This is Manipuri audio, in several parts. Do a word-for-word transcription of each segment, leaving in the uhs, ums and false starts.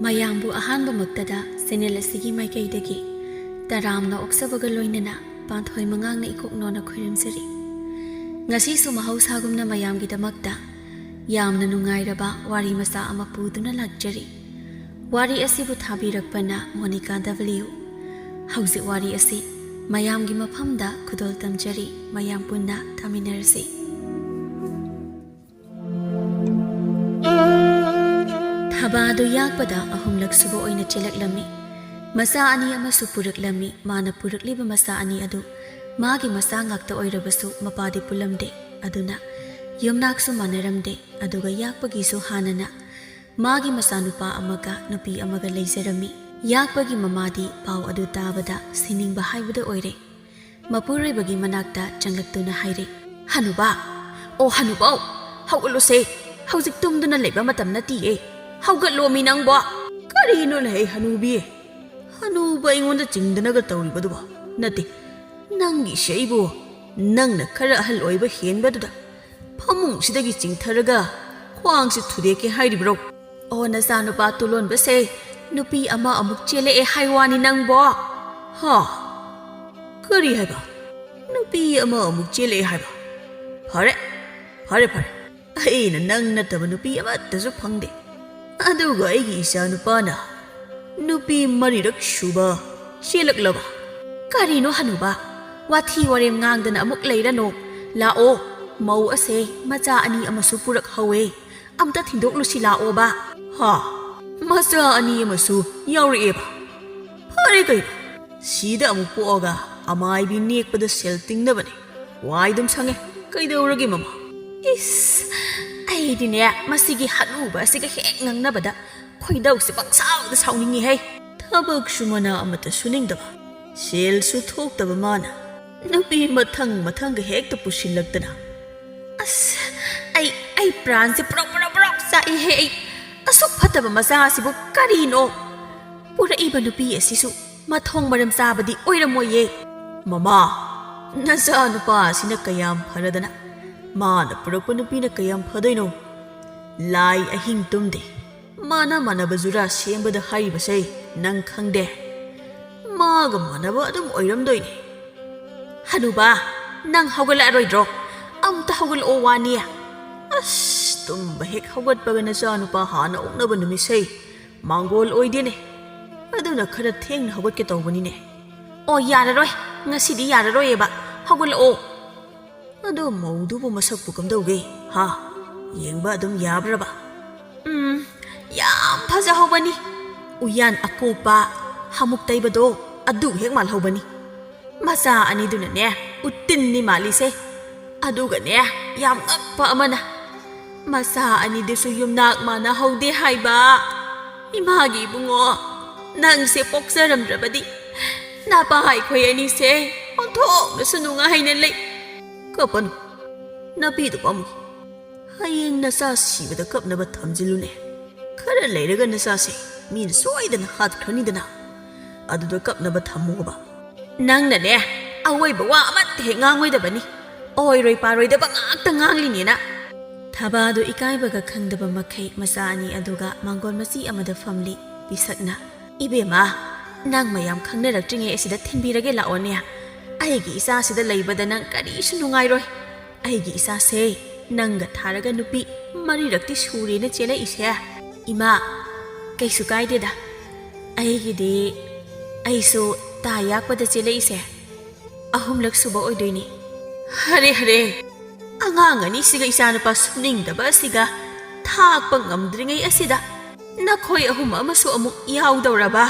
ꯃꯌꯥꯝꯕꯨ ꯑꯍꯥꯟꯕꯃꯛꯇꯗ ꯆꯦꯅꯦꯜ ꯑꯁꯤꯒꯤ ꯃꯥꯏꯀꯩꯗꯒꯤ ꯇꯔꯥꯝꯅ ꯑꯣꯛꯆꯕꯒ ꯂꯣꯏꯅꯅ ꯄꯥꯟꯊꯣꯏ ꯃꯉꯥꯡꯅ ꯏꯀꯣꯛꯅꯣꯅ ꯈꯣꯏꯔꯝꯖꯔꯤ꯫ ꯉꯁꯤꯁꯨ ꯃꯍꯧꯁꯥꯒꯨꯝꯅ ꯃꯌꯥꯝꯒꯤꯗꯃꯛꯇ ꯌꯥꯝꯅ ꯅꯨꯡꯉꯥꯏꯔꯕ ꯋꯥꯔꯤ ꯃꯆꯥ ꯑꯃ ꯄꯨꯗꯨꯅ ꯂꯥꯛꯆꯔꯤ꯫ ꯋꯥꯔꯤ ꯑꯁꯤꯕꯨ ꯊꯥꯕꯤꯔꯛꯄꯅ ꯃꯣꯅꯤꯀꯥ ꯗꯕꯂꯤꯌꯨ꯫ ꯍꯧꯖꯤꯛ ꯋꯥꯔꯤ ꯑꯁꯤ ꯃꯌꯥꯝꯒꯤ ꯃꯐꯝꯗ ꯈꯨꯗꯣꯜ ꯇꯝꯖꯔꯤ꯫ ꯃꯌꯥꯝ ꯄꯨꯟꯅ ꯇꯥꯃꯤꯟꯅꯔꯁꯤ꯫ ꯊꯕꯥꯗꯨ ꯌꯥꯛꯄꯗ ꯑꯍꯨꯝꯂꯛ ꯁꯨꯕ ꯑꯣꯏꯅ ꯆꯦꯜꯂꯛꯂꯝꯃꯤ꯫ ꯃꯆꯥ ꯑꯅꯤ ꯑꯃꯁꯨ ꯄꯨꯔꯛꯂꯝꯃꯤ꯫ ꯃꯥꯅ ꯄꯨꯔꯛꯂꯤꯕ ꯃꯆꯥ ꯑꯅꯤ ꯑꯗꯨ ꯃꯥꯒꯤ ꯃꯆꯥ ꯉꯥꯛꯇ ꯑꯣꯏꯔꯕꯁꯨ ꯃꯄꯥꯗꯤ ꯄꯨꯜꯂꯝꯗꯦ꯫ ꯑꯗꯨꯅ ꯌꯨꯝꯅꯥꯛꯁꯨ ꯃꯥꯟꯅꯔꯝꯗꯦ꯫ ꯑꯗꯨꯒ ꯌꯥꯛꯄꯒꯤꯁꯨ ꯍꯥꯟꯅꯅ ꯃꯥꯒꯤ ꯃꯆꯥꯅꯨꯄꯥ ꯑꯃꯒ ꯅꯨꯄꯤ ꯑꯃꯒ ꯂꯩꯖꯔꯝꯃꯤ꯫ ꯌꯥꯛꯄꯒꯤ ꯃꯃꯥꯗꯤ ꯄꯥꯎ ꯑꯗꯨ ꯇꯥꯕꯗ ꯁꯤꯅꯤꯡꯕ ꯍꯥꯏꯕꯗꯨ ꯑꯣꯏꯔꯦ꯫ ꯃꯄꯨꯔꯣꯏꯕꯒꯤ ꯃꯅꯥꯛꯇ ꯆꯪꯂꯛꯇꯨꯅ ꯍꯥꯏꯔꯦ, "ꯍꯅꯨꯕꯥ, ꯑꯣ ꯍꯅꯨꯕꯧ, ꯍꯧꯒꯠꯂꯨꯁꯦ꯫ ꯍꯧꯖꯤꯛ ꯇꯨꯝꯗꯨꯅ ꯂꯩꯕ ꯃꯇꯝ ꯅꯠꯇꯤꯌꯦ꯫ ꯍꯧꯒꯠꯂꯣꯃꯤ ꯅꯪꯕꯣ꯫ ꯀꯔꯤꯅꯣꯅꯦ ꯍꯦ ꯍꯅꯨꯕꯤ? ꯍꯅꯨꯕ ꯑꯩꯉꯣꯟꯗ ꯆꯤꯡꯗꯅꯒ ꯇꯧꯔꯤꯕꯗꯨꯕꯣ? ꯅꯠꯇꯦ, ꯅꯪꯒꯤꯁꯦ ꯑꯩꯕꯨ ꯅꯪꯅ ꯈꯔ ꯑꯍꯜ ꯑꯣꯏꯕ ꯍꯦꯟꯕꯗꯨꯗ ꯐꯃꯨꯡꯁꯤꯗꯒꯤ ꯆꯤꯡꯊꯔꯒ ꯈ꯭ꯋꯥꯡꯁꯦ ꯊꯨꯗꯦꯛꯀꯦ ꯍꯥꯏꯔꯤꯕ꯭ꯔꯣ? ꯑꯣ, ꯅꯆꯥꯅꯨꯄꯥ ꯇꯨꯂꯣꯟꯕꯁꯦ ꯅꯨꯄꯤ ꯑꯃ ꯑꯃꯨꯛ ꯆꯦꯜꯂꯛꯑꯦ ꯍꯥꯏ ꯋꯥꯅꯤ ꯅꯪꯕꯣ꯫ ꯍꯥ? ꯀꯔꯤ ꯍꯥꯏꯕ? ꯅꯨꯄꯤ ꯑꯃ ꯑꯃꯨꯛ ꯆꯦꯜꯂꯛꯑꯦ ꯍꯥꯏꯕ? ꯐꯔꯦ, ꯐꯔꯦ, ꯐꯔꯦ꯫ ꯑꯩꯅ ꯅꯪ ꯅꯠꯇꯕ ꯅꯨꯄꯤ ꯑꯃꯠꯇꯁꯨ ꯐꯪꯗꯦ꯫ ꯑꯗꯨꯒ ꯑꯩꯒꯤ ꯏꯆꯥꯅꯨꯄꯥꯅ ꯅꯨꯄꯤ ꯃꯔꯤꯔꯛ ꯁꯨꯕ ꯆꯦꯜꯂꯛꯂꯕ?" "ꯀꯔꯤꯅꯣ ꯍꯅꯨꯕ? ꯋꯥꯊꯤ ꯋꯥꯔꯦꯝ ꯉꯥꯡꯗꯅ ꯑꯃꯨꯛ ꯂꯩꯔꯅꯨ꯫ ꯂꯥꯛꯑꯣ, ꯃꯧ ꯑꯁꯦ ꯃꯆꯥ ꯑꯅꯤ ꯑꯃꯁꯨ ꯄꯨꯔꯛꯍꯧꯋꯦ꯫ ꯑꯝꯇ ꯊꯤꯟꯗꯣꯛꯂꯨꯁꯤ ꯂꯥꯛꯑꯣꯕ꯫" "ꯍꯥ? ꯃꯆꯥ ꯑꯅꯤ ꯑꯃꯁꯨ ꯌꯥꯎꯔꯛꯑꯦꯕ? ꯐꯔꯦ ꯀꯩꯅꯣ, ꯁꯤꯗ ꯑꯃꯨꯛ ꯄꯣꯛꯑꯒ ꯑꯃꯥꯏꯕꯤ ꯅꯦꯛꯄꯗ ꯁꯦꯜ ꯇꯤꯡꯅꯕꯅꯦ꯫ ꯋꯥꯏ ꯑꯗꯨꯝ ꯁꯪꯉꯦ꯫ ꯀꯩꯗꯧꯔꯒꯦ ꯃꯃꯥ?" ꯏꯁ, ꯑꯩꯗꯤꯅꯦ ꯃꯁꯤꯒꯤ ꯍꯅꯨꯕ ꯑꯁꯤꯒ ꯍꯦꯛ ꯉꯥꯡꯅꯕꯗ ꯈꯣꯏꯗꯧꯁꯦ ꯄꯪꯁꯥꯎꯗ ꯁꯥꯎꯅꯤꯡꯉꯤꯍꯦ꯫ ꯊꯕꯛꯁꯨ ꯃꯅꯥ ꯑꯃꯠꯇ ꯁꯨꯅꯤꯡꯗꯕ, ꯁꯦꯜꯁꯨ ꯊꯣꯛꯇꯕ ꯃꯥꯅ ꯅꯨꯄꯤ ꯃꯊꯪ ꯃꯊꯪꯒ ꯍꯦꯛꯇ ꯄꯨꯁꯤꯜꯂꯛꯇꯅ꯫ ꯑꯁ, ꯑꯩ, ꯑꯩ ꯄ꯭ꯔꯥꯟꯁꯦ ꯄ꯭ꯔꯣꯛ ꯄ꯭ꯔꯣꯛ ꯄ꯭ꯔꯣꯛ ꯆꯥꯛꯏꯍꯦ꯫ ꯑꯩ ꯑꯁꯨꯛ ꯐꯠꯇꯕ ꯃꯆꯥ ꯑꯁꯤꯕꯨ ꯀꯔꯤꯅꯣ? ꯄꯨꯔꯛꯏꯕ ꯅꯨꯄꯤ ꯑꯁꯤꯁꯨ ꯃꯊꯣꯡ ꯃꯔꯝ ꯆꯥꯕꯗꯤ ꯑꯣꯏꯔꯝꯃꯣꯏꯌꯦ꯫ ꯃꯃꯥ, ꯅꯆꯥ ꯅꯨꯄꯥ ꯑꯁꯤꯅ ꯀꯌꯥꯝ ꯐꯔꯗꯅ, ꯃꯥꯅ ꯄꯨꯔꯛꯄ ꯅꯨꯄꯤꯅ ꯀꯌꯥꯝ ꯐꯗꯣꯏꯅꯣ? ꯂꯥꯏ ꯑꯍꯤꯡ ꯇꯨꯝꯗꯦ, ꯃꯥꯅ ꯃꯥꯟꯅꯕ ꯖꯨꯔꯥ ꯁꯦꯝꯕꯗ ꯍꯥꯏꯔꯤꯕꯁꯦ ꯅꯪ ꯈꯪꯗꯦ꯫ ꯃꯥꯒ ꯃꯥꯟꯅꯕ ꯑꯗꯨꯝ ꯑꯣꯏꯔꯝꯗꯣꯏꯅꯦ꯫ "ꯍꯅꯨꯕꯥ, ꯅꯪ ꯍꯧꯒꯠꯂꯛꯑꯔꯣꯏꯗ꯭ꯔꯣ? ꯑꯝꯇ ꯍꯧꯒꯠꯂꯛꯑꯣ ꯋꯥꯅꯤ꯫" ꯑꯁ, ꯇꯨꯝꯕ ꯍꯦꯛ ꯍꯧꯒꯠꯄꯒ ꯅꯆꯥꯅꯨꯄꯥ ꯍꯥꯟꯅ ꯑꯣꯛꯅꯕ ꯅꯨꯃꯤꯠꯁꯦ ꯃꯥꯡꯒꯣꯜ ꯑꯣꯏꯗꯦꯅꯦ꯫ ꯑꯗꯨꯅ ꯈꯔ ꯊꯦꯡꯅ ꯍꯧꯒꯠꯀꯦ ꯇꯧꯕꯅꯤꯅꯦ꯫ "ꯑꯣ, ꯌꯥꯔꯔꯣꯏ, ꯉꯁꯤꯗꯤ ꯌꯥꯔꯔꯣꯏꯌꯦꯕ, ꯍꯧꯒꯠꯂꯛꯑꯣ꯫" "ꯑꯗꯣ ꯃꯧꯗꯨꯕꯨ ꯃꯁꯛꯄꯨ ꯀꯝꯗꯧꯒꯦ? ꯍꯥ? ꯌꯦꯡꯕ ꯑꯗꯨꯝ ꯌꯥꯕ꯭ꯔꯕ?" "ꯎꯝ, ꯌꯥꯝ ꯐꯖꯍꯧꯕꯅꯤ꯫ ꯎꯌꯥꯟ ꯑꯀꯣꯞꯄ, ꯍꯥꯃꯨꯛ ꯇꯩꯕꯗꯣ, ꯑꯗꯨ ꯍꯦꯛ ꯃꯥꯜꯍꯧꯕꯅꯤ꯫ ꯃꯆꯥ ꯑꯅꯤꯗꯨꯅꯅꯦ, ꯎꯇꯤꯟꯅꯤ ꯃꯥꯜꯂꯤꯁꯦ꯫ ꯑꯗꯨꯒꯅꯦ, ꯌꯥꯝ ꯉꯛꯄ ꯑꯃꯅ, ꯃꯆꯥ ꯑꯅꯤꯗꯨꯁꯨ ꯌꯨꯝꯅꯥꯛ ꯃꯥꯟꯅꯍꯧꯗꯦ ꯍꯥꯏꯕ꯫ ꯏꯃꯥꯒꯤ ꯏꯕꯨꯡꯉꯣ, ꯅꯪꯁꯦ ꯄꯣꯛꯆꯔꯝꯗ꯭ꯔꯕꯗꯤ ꯅꯄꯥ ꯑꯩꯈꯣꯏ ꯑꯅꯤꯁꯦ ꯑꯣꯟꯊꯣꯛꯅꯁꯨ ꯅꯨꯡꯉꯥꯏꯅ ꯂꯩ꯫" "ꯀꯞꯄꯅꯨ, ꯅꯄꯤꯗꯨ ꯄꯥꯝꯃꯨꯏ꯫ ꯍꯌꯦꯡ ꯅꯆꯥ ꯁꯤꯕꯗ ꯀꯞꯅꯕ ꯊꯝꯖꯤꯜꯂꯨꯅꯦ꯫ ꯈꯔ ꯂꯩꯔꯒ ꯅꯆꯥꯁꯦ ꯃꯤꯅ ꯁꯣꯏꯗꯅ ꯍꯥꯠꯈ꯭ꯔꯅꯤꯗꯅ꯫ ꯑꯗꯨꯗ ꯀꯞꯅꯕ ꯊꯝꯃꯣꯕ꯫" "ꯅꯪꯅꯅꯦ, ꯑꯋꯣꯏꯕ ꯋꯥ ꯑꯃꯠꯇ ꯍꯦꯛ ꯉꯥꯡꯉꯣꯏꯗꯕꯅꯤ꯫ ꯑꯣꯏꯔꯣꯏ ꯄꯥꯔꯣꯏꯗꯕ ꯉꯥꯛꯇ ꯉꯥꯡꯂꯤꯅꯦꯅ꯫" ꯊꯕꯥꯗꯨ ꯏꯀꯥꯏꯕꯒ ꯈꯪꯗꯕ ꯃꯈꯩ ꯃꯆꯥ ꯑꯅꯤ ꯑꯗꯨꯒ ꯃꯥꯡꯒꯣꯜ ꯃꯆꯤ ꯑꯃꯗ ꯐꯝꯂꯤ꯫ ꯄꯤꯁꯛꯅ, "ꯏꯕꯦꯝꯃ, ꯅꯪ ꯃꯌꯥꯝ ꯈꯪꯅꯔꯛꯇ꯭ꯔꯤꯉꯩ ꯑꯁꯤꯗ ꯊꯤꯟꯕꯤꯔꯒꯦ ꯂꯥꯛꯑꯣꯅꯦ꯫ ꯑꯩꯒꯤ ꯏꯆꯥꯁꯤꯗ ꯂꯩꯕꯗ ꯅꯪ ꯀꯔꯤꯁꯨ ꯅꯨꯡꯉꯥꯏꯔꯣꯏ꯫ ꯑꯩꯒꯤ ꯏꯆꯥꯁꯦ ꯅꯪꯒ ꯊꯥꯔꯒ ꯅꯨꯄꯤ ꯃꯔꯤꯔꯛꯇꯤ ꯁꯨꯔꯦꯅ ꯆꯦꯜꯂꯛꯏꯁꯦ꯫ ꯏꯃꯥ, ꯀꯩꯁꯨ ꯀꯥꯏꯗꯦꯗ꯫ ꯑꯩꯒꯤꯗꯤ, ꯑꯩꯁꯨ ꯇꯥ ꯌꯥꯛꯄꯗ ꯆꯦꯜꯂꯛꯏꯁꯦ ꯑꯍꯨꯝꯂꯛ ꯁꯨꯕ ꯑꯣꯏꯗꯣꯏꯅꯤ꯫" "ꯍꯔꯦ, ꯍꯔꯦ, ꯑꯉꯥꯡ ꯑꯅꯤꯁꯤꯒ ꯏꯆꯥꯅꯨꯄꯥ ꯁꯨꯅꯤꯡꯗꯕ ꯑꯁꯤꯒ ꯊꯥꯛꯄ ꯉꯝꯗ꯭ꯔꯤꯉꯩ ꯑꯁꯤꯗ ꯅꯈꯣꯏ ꯑꯍꯨꯝ ꯑꯃꯁꯨ ꯑꯃꯨꯛ ꯌꯥꯎꯗꯧꯔꯕ?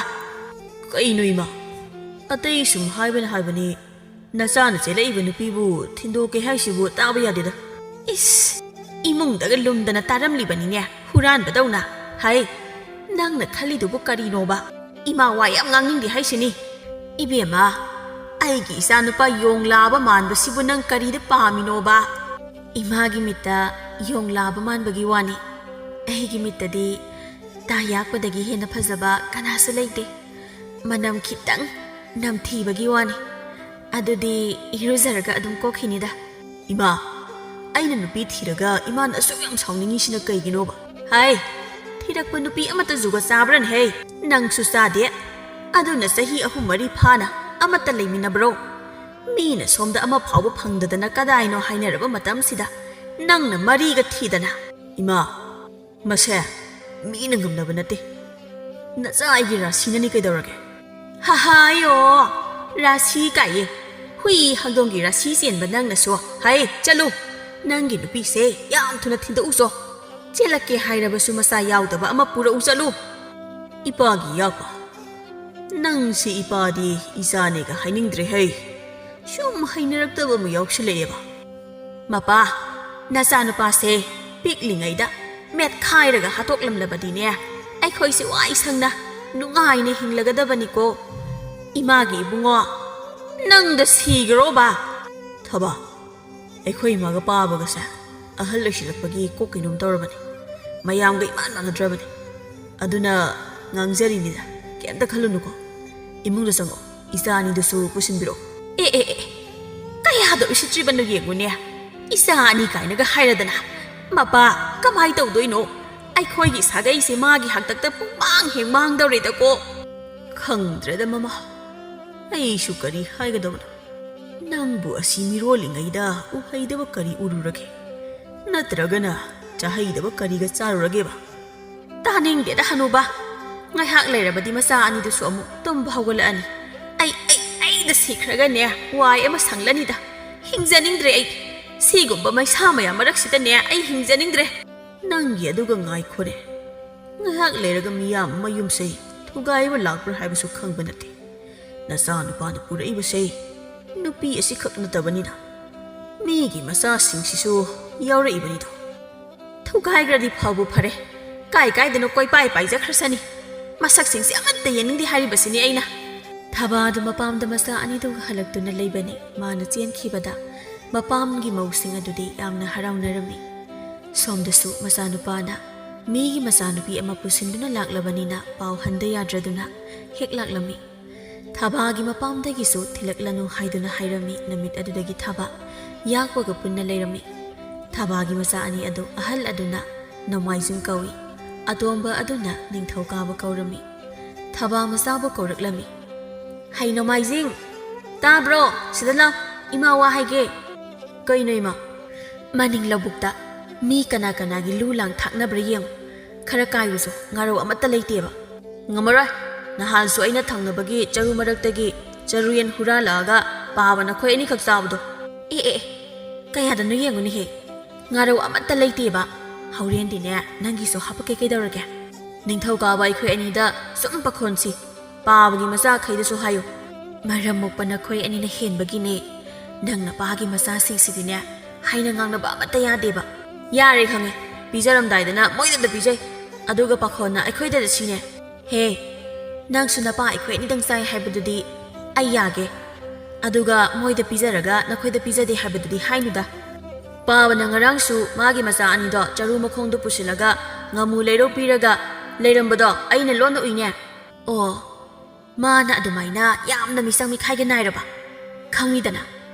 ꯀꯩꯅꯣ ꯏꯃꯥ, ꯑꯇꯩ ꯁꯨꯝ ꯍꯥꯏꯕꯅ ꯍꯥꯏꯕꯅꯤ, ꯅꯆꯥꯅ ꯆꯦꯜꯂꯛꯏꯕ ꯅꯨꯄꯤꯕꯨ ꯊꯤꯟꯗꯣꯛꯀꯦ ꯍꯥꯏꯁꯤꯕꯨ ꯇꯥꯕ ꯌꯥꯗꯦꯗ꯫" "ꯏꯁ, ꯏꯃꯨꯡꯗꯒ ꯂꯨꯝꯗꯅ ꯇꯥꯔꯝꯂꯤꯕꯅꯤꯅꯦ, ꯍꯨꯔꯥꯟꯕꯗꯧꯅ꯫ ꯍꯩ, ꯅꯪꯅ ꯈꯜꯂꯤꯗꯨꯕꯨ ꯀꯔꯤꯅꯣꯕ? ꯏꯃꯥ ꯋꯥ ꯌꯥꯝ ꯉꯥꯡꯅꯤꯡꯗꯦ ꯍꯥꯏꯁꯤꯅꯤ꯫" "ꯏꯕꯦꯝꯃ, ꯑꯩꯒꯤ ꯏꯆꯥꯅꯨꯄꯥ ꯌꯣꯡꯂꯥꯕ ꯃꯥꯟꯕꯁꯤꯕꯨ ꯅꯪ ꯀꯔꯤꯗ ꯄꯥꯝꯃꯤꯅꯣꯕ?" "ꯏꯃꯥꯒꯤ ꯃꯤꯠꯇ ꯌꯣꯡꯂꯥꯕ ꯃꯥꯟꯕꯒꯤ ꯋꯥꯅꯤ꯫ ꯑꯩꯒꯤ ꯃꯤꯠꯇꯗꯤ ꯇꯥ ꯌꯥꯛꯄꯗꯒꯤ ꯍꯦꯟꯅ ꯐꯖꯕ ꯀꯅꯥꯁꯨ ꯂꯩꯇꯦ꯫ ꯃꯅꯝ ꯈꯤꯇꯪ ꯅꯝꯊꯤꯕꯒꯤ ꯋꯥꯅꯤ꯫ ꯑꯗꯨꯗꯤ ꯏꯔꯨꯖꯔꯒ ꯑꯗꯨꯝ ꯀꯣꯛꯈꯤꯅꯤꯗ꯫" "ꯏꯃꯥ, ꯑꯩꯅ ꯅꯨꯄꯤ ꯊꯤꯔꯒ ꯏꯃꯥꯅ ꯑꯁꯨꯛ ꯌꯥꯝ ꯁꯥꯎꯅꯤꯡꯉꯤꯁꯤꯅ ꯀꯩꯒꯤꯅꯣꯕ?" "ꯍꯥꯏ, ꯊꯤꯔꯛꯄ ꯅꯨꯄꯤ ꯑꯃꯠꯇ ꯖꯨꯒꯣꯠ ꯆꯥꯕ꯭ꯔꯅꯦꯍꯦ? ꯅꯪꯁꯨ ꯆꯥꯗꯦ꯫ ꯑꯗꯨꯅ ꯆꯍꯤ ꯑꯍꯨꯝ ꯃꯔꯤ ꯐꯥꯅ ꯑꯃꯠꯇ ꯂꯩꯃꯤꯟꯅꯕ꯭ꯔꯣ? ꯃꯤꯅ ꯁꯣꯝꯗ ꯑꯃ ꯐꯥꯎꯕ ꯐꯪꯗꯗꯅ ꯀꯗꯥꯏꯅꯣ ꯍꯥꯏꯅꯔꯕ ꯃꯇꯝꯁꯤꯗ ꯅꯪꯅ ꯃꯔꯤꯒ ꯊꯤꯗꯅ꯫ ꯏꯃꯥ, ꯃꯁꯦ ꯃꯤꯅ ꯉꯝꯅꯕ ꯅꯠꯇꯦ꯫ ꯅꯆꯥ ꯑꯩꯒꯤ ꯔꯥꯁꯤꯅꯅꯤ ꯀꯩꯗꯧꯔꯒꯦ? ꯍꯥꯍꯥꯌꯣ, ꯔꯥꯁꯤ ꯀꯥꯏꯌꯦ꯫ ꯍꯨꯏ ꯍꯧꯗꯣꯡꯒꯤ ꯔꯥꯁꯤ ꯆꯦꯟꯕ ꯅꯪꯅꯁꯨ꯫ ꯍꯩ, ꯆꯠꯂꯨ꯫ ꯅꯪꯒꯤ ꯅꯨꯄꯤꯁꯦ ꯌꯥꯝ ꯊꯨꯅ ꯊꯤꯟꯗꯣꯛꯎꯆꯣ꯫ ꯆꯦꯜꯂꯛꯀꯦ ꯍꯥꯏꯔꯕꯁꯨ ꯃꯆꯥ ꯌꯥꯎꯗꯕ ꯑꯃ ꯄꯨꯔꯛꯎ ꯆꯠꯂꯨ꯫ ꯏꯄꯥꯒꯤ ꯌꯥꯄꯥ꯫ ꯅꯪꯁꯤ ꯏꯄꯥꯗꯤ ꯏꯆꯥꯅꯦꯒ ꯍꯥꯏꯅꯤꯡꯗ꯭ꯔꯦ ꯍꯩ꯫ ꯁꯨꯝ ꯍꯩꯅꯔꯛꯇꯕ ꯑꯃ ꯌꯥꯎꯁꯤꯜꯂꯛꯑꯦꯕ꯫ ꯃꯄꯥ, ꯅꯆꯥꯅꯨꯄꯥꯁꯦ ꯄꯤꯛꯂꯤꯉꯩꯗ ꯃꯦꯠꯈꯥꯏꯔꯒ ꯍꯥꯠꯇꯣꯛꯂꯝꯂꯕꯗꯤꯅꯦ, ꯑꯩꯈꯣꯏꯁꯦ ꯋꯥꯏ ꯁꯪꯅ ꯅꯨꯡꯉꯥꯏꯅ ꯍꯤꯡꯂꯒꯗꯕꯅꯤꯀꯣ꯫ ꯏꯃꯥꯒꯤ ꯏꯕꯨꯡꯉꯣ, ꯅꯪꯗ ꯁꯤꯒꯔꯣꯕ꯫ ꯊꯕꯥ, ꯑꯩꯈꯣꯏ ꯏꯃꯥꯒ ꯄꯥꯕꯒꯁꯦ ꯑꯍꯜ ꯑꯣꯏꯁꯤꯜꯂꯛꯄꯒꯤ ꯀꯣꯛ ꯀꯩꯅꯣꯝ ꯇꯧꯔꯕꯅꯤ꯫ ꯃꯌꯥꯝꯒ ꯏꯃꯥꯟ ꯃꯥꯟꯅꯗ꯭ꯔꯕꯅꯤ꯫ ꯑꯗꯨꯅ ꯉꯥꯡꯖꯔꯤꯅꯤꯗ, ꯀꯩꯝꯇ ꯈꯜꯂꯨꯅꯨꯀꯣ꯫ ꯏꯃꯨꯡꯗ ꯆꯪꯉꯛꯑꯣ, ꯏꯆꯥ ꯑꯅꯤꯗꯨꯁꯨ ꯄꯨꯁꯤꯟꯕꯤꯔꯛꯑꯣ꯫ ꯑꯦ, ꯑꯦ, ꯑꯦ, ꯀꯌꯥꯗ ꯎꯁꯤꯠꯇ꯭ꯔꯤꯕꯅꯣ ꯌꯦꯡꯉꯨꯅꯦ꯫ ꯏꯆꯥ ꯑꯅꯤ ꯀꯥꯏꯅꯒ ꯍꯥꯏꯔꯗꯅ꯫ ꯃꯄꯥ, ꯀꯃꯥꯏ ꯇꯧꯗꯣꯏꯅꯣ? ꯑꯩꯈꯣꯏꯒꯤ ꯁꯥꯒꯩꯁꯦ ꯃꯥꯒꯤ ꯍꯥꯛꯇꯛꯇ ꯄꯨꯡꯃꯥꯡ ꯍꯦꯛ ꯃꯥꯡꯗꯧꯔꯦꯗꯀꯣ꯫ ꯈꯪꯗ꯭ꯔꯦꯗ ꯃꯃꯥ, ꯑꯩꯁꯨ ꯀꯔꯤ ꯍꯥꯏꯒꯗꯕꯅꯣ꯫ ꯅꯪꯕꯨ ꯑꯁꯤ ꯃꯤꯔꯣꯜꯂꯤꯉꯩꯗ ꯎꯍꯩꯗꯕ ꯀꯔꯤ ꯎꯔꯨꯔꯒꯦ? ꯅꯠꯇ꯭ꯔꯒꯅ ꯆꯥꯍꯩꯗꯕ ꯀꯔꯤꯒ ꯆꯥꯔꯨꯔꯒꯦꯕ? ꯇꯥꯅꯤꯡꯗꯦꯗ ꯍꯅꯨꯕ꯫ ꯉꯥꯏꯍꯥꯛ ꯂꯩꯔꯕꯗꯤ ꯃꯆꯥ ꯑꯅꯤꯗꯨꯁꯨ ꯑꯃꯨꯛ ꯇꯨꯝꯕ ꯍꯧꯒꯠꯂꯛꯑꯅꯤ꯫ ꯑꯩ, ꯑꯩ, ꯑꯩꯗ ꯁꯤꯈ꯭ꯔꯒꯅꯦ ꯋꯥꯏ ꯑꯃ ꯁꯪꯂꯅꯤꯗ꯫ ꯍꯤꯡꯖꯅꯤꯡꯗ꯭ꯔꯦ ꯑꯩ꯫ ꯁꯤꯒꯨꯝꯕ ꯃꯩꯁꯥ ꯃꯌꯥꯝ ꯃꯔꯛꯁꯤꯗꯅꯦ ꯑꯩ ꯍꯤꯡꯖꯅꯤꯡꯗ꯭ꯔꯦ꯫ ꯅꯪꯒꯤ ꯑꯗꯨꯒ ꯉꯥꯏꯈꯣꯅꯦ꯫ ꯉꯥꯏꯍꯥꯛ ꯂꯩꯔꯒ ꯃꯤꯌꯥꯝ ꯑꯃ ꯌꯨꯝꯁꯩ ꯊꯨꯒꯥꯏꯕ ꯂꯥꯛꯄ꯭ꯔꯥ ꯍꯥꯏꯕꯁꯨ ꯈꯪꯕ ꯅꯠꯇꯦ꯫ ꯅꯆꯥꯅꯨꯄꯥꯅ ꯄꯨꯔꯛꯏꯕꯁꯦ ꯅꯨꯄꯤ ꯑꯁꯤꯈꯛ ꯅꯠꯇꯕꯅꯤꯅ ꯃꯤꯒꯤ ꯃꯆꯥꯁꯤꯡꯁꯤꯁꯨ ꯌꯥꯎꯔꯛꯏꯕꯅꯤꯗꯣ꯫ ꯊꯨꯒꯥꯏꯈ꯭ꯔꯗꯤ ꯐꯥꯎꯕ ꯐꯔꯦ꯫ ꯀꯥꯏ ꯀꯥꯏꯗꯅꯣ ꯀꯣꯏꯄꯥꯏ ꯄꯥꯏꯖꯈ꯭ꯔꯁꯅꯤ꯫ ꯃꯁꯛꯁꯤꯡꯁꯦ ꯑꯃꯠꯇ ꯌꯦꯡꯅꯤꯡꯗꯦ ꯍꯥꯏꯔꯤꯕꯁꯤꯅꯤ ꯑꯩꯅ꯫ ꯊꯕꯥꯗꯨ ꯃꯄꯥꯝꯗ ꯃꯆꯥ ꯑꯅꯤꯗꯨꯒ ꯍꯜꯂꯛꯇꯨꯅ ꯂꯩꯕꯅꯤ꯫ ꯃꯥꯅ ꯆꯦꯟꯈꯤꯕꯗ ꯃꯄꯥꯝꯒꯤ ꯃꯧꯁꯤꯡ ꯑꯗꯨꯗꯤ ꯌꯥꯝꯅ ꯍꯔꯥꯎꯅꯔꯝꯃꯤ꯫ ꯁꯣꯝꯗꯁꯨ ꯃꯆꯥꯅꯨꯄꯥꯅ ꯃꯤꯒꯤ ꯃꯆꯥꯅꯨꯄꯤ ꯑꯃ ꯄꯨꯁꯤꯟꯗꯨꯅ ꯂꯥꯛꯂꯕꯅꯤꯅ ꯄꯥꯎ ꯍꯟꯗ ꯌꯥꯗ꯭ꯔꯗꯨꯅ ꯍꯦꯛ ꯂꯥꯛꯂꯝꯃꯤ꯫ ꯊꯕꯥꯒꯤ ꯃꯄꯥꯝꯗꯒꯤꯁꯨ ꯊꯤꯜꯂꯛꯂꯅꯨ ꯍꯥꯏꯗꯨꯅ ꯍꯥꯏꯔꯝꯃꯤ꯫ ꯅꯨꯃꯤꯠ ꯑꯗꯨꯗꯒꯤ ꯊꯕꯥ ꯌꯥꯛꯄꯒ ꯄꯨꯟꯅ ꯂꯩꯔꯝꯃꯤ꯫ ꯊꯕꯥꯒꯤ ꯃꯆꯥ ꯑꯅꯤ ꯑꯗꯨ ꯑꯍꯜ ꯑꯗꯨꯅ ꯅꯣꯡꯃꯥꯏꯖꯤꯡ ꯀꯧꯏ꯫ ꯑꯇꯣꯝꯕ ꯑꯗꯨꯅ ꯅꯤꯡꯊꯧꯀꯥꯕ ꯀꯧꯔꯝꯃꯤ꯫ ꯊꯕꯥ ꯃꯆꯥꯕꯨ ꯀꯧꯔꯛꯂꯝꯃꯤ꯫ "ꯍꯩ ꯅꯣꯡꯃꯥꯏꯖꯤꯡ! ꯇꯥꯕ꯭ꯔꯣ? ꯁꯤꯗ ꯂꯥꯎ, ꯏꯃꯥ ꯋꯥ ꯍꯥꯏꯒꯦ꯫" "ꯀꯩꯅꯣ ꯏꯃꯥ?" "ꯃꯅꯤꯡ ꯂꯧꯕꯨꯛꯇ ꯃꯤ ꯀꯅꯥ ꯀꯅꯥꯒꯤ ꯂꯨ ꯂꯥꯡ ꯊꯥꯛꯅꯕ꯭ꯔꯥ ꯌꯦꯡꯉꯨ꯫ ꯈꯔ ꯀꯥꯏꯌꯨꯁꯣ, ꯉꯥꯔꯧ ꯑꯃꯠꯇ ꯂꯩꯇꯦꯕ꯫" "ꯉꯝꯃꯔꯣꯏ꯫ ꯅꯍꯥꯟꯁꯨ ꯑꯩꯅ ꯊꯪꯅꯕꯒꯤ ꯆꯔꯨ ꯃꯔꯛꯇꯒꯤ ꯆꯔꯨ ꯌꯦꯟ ꯍꯨꯔꯥꯜꯂꯛꯑꯒ ꯄꯥꯕ ꯅꯈꯣꯏ ꯑꯅꯤꯈꯛ ꯆꯥꯕꯗꯣ꯫" "ꯑꯦ, ꯑꯦ, ꯑꯦ, ꯀꯌꯥꯗꯅꯣ ꯌꯦꯡꯉꯨꯅꯦꯍꯦ꯫ ꯉꯥꯔꯧ ꯑꯃꯠꯇ ꯂꯩꯇꯦꯕ꯫ ꯍꯣꯔꯦꯟꯗꯤꯅꯦ, ꯅꯪꯒꯤꯁꯨ ꯍꯥꯄꯛꯀꯦ, ꯀꯩꯗꯧꯔꯒꯦ?" "ꯅꯤꯡꯊꯧꯀꯥꯕ ꯑꯩꯈꯣꯏ ꯑꯅꯤꯗ ꯁꯨꯝ ꯄꯥꯈꯣꯟꯁꯤ꯫ ꯄꯥꯕꯒꯤ ꯃꯆꯥꯈꯩꯗꯁꯨ ꯍꯥꯏꯌꯨ꯫ ꯃꯔꯝ ꯃꯣꯛꯄ ꯅꯈꯣꯏ ꯑꯅꯤꯅ ꯍꯦꯟꯕꯒꯤꯅꯦ꯫ ꯅꯪ ꯅꯄꯥꯒꯤ ꯃꯆꯥꯁꯤꯡꯁꯤꯗꯤꯅꯦ, ꯍꯥꯏꯅ ꯉꯥꯡꯅꯕ ꯑꯃꯠꯇ ꯌꯥꯗꯦꯕ꯫" "ꯌꯥꯔꯦ, ꯈꯪꯉꯦ꯫ ꯄꯤꯖꯔꯝꯗꯥꯏꯗꯅ ꯃꯣꯏꯗꯗ ꯄꯤꯖꯩ, ꯑꯗꯨꯒ ꯄꯥꯈꯣꯟꯅ ꯑꯩꯈꯣꯏꯗꯗ ꯁꯤꯅꯦ꯫ ꯍꯦ, ꯅꯪꯁꯨ ꯅꯄꯥ ꯑꯩꯈꯣꯏ ꯑꯅꯤꯗꯪ ꯆꯥꯏ ꯍꯥꯏꯕꯗꯨꯗꯤ ꯑꯩ ꯌꯥꯒꯦ꯫ ꯑꯗꯨꯒ ꯃꯣꯏꯗ ꯄꯤꯖꯔꯒ ꯅꯈꯣꯏꯗ ꯄꯤꯖꯗꯦ ꯍꯥꯏꯕꯗꯨꯗꯤ ꯍꯥꯏꯅꯨꯗ꯫ ꯄꯥꯕꯅ ꯉꯔꯥꯡꯁꯨ ꯃꯥꯒꯤ ꯃꯆꯥ ꯑꯅꯤꯗꯣ ꯆꯔꯨ ꯃꯈꯣꯡꯗ ꯄꯨꯁꯤꯜꯂꯒ ꯉꯥꯃꯨ ꯂꯩꯔꯧ ꯄꯤꯔꯒ ꯂꯩꯔꯝꯕꯗꯣ ꯑꯩꯅ ꯂꯣꯟꯅ ꯎꯏꯅꯦ꯫" "ꯑꯣ, ꯃꯥꯅ ꯑꯗꯨꯃꯥꯏꯅ ꯌꯥꯝꯅ ꯃꯤꯆꯪ ꯃꯤꯈꯥꯏꯒ ꯅꯥꯏꯔꯕ? ꯈꯪꯉꯤꯗꯅ,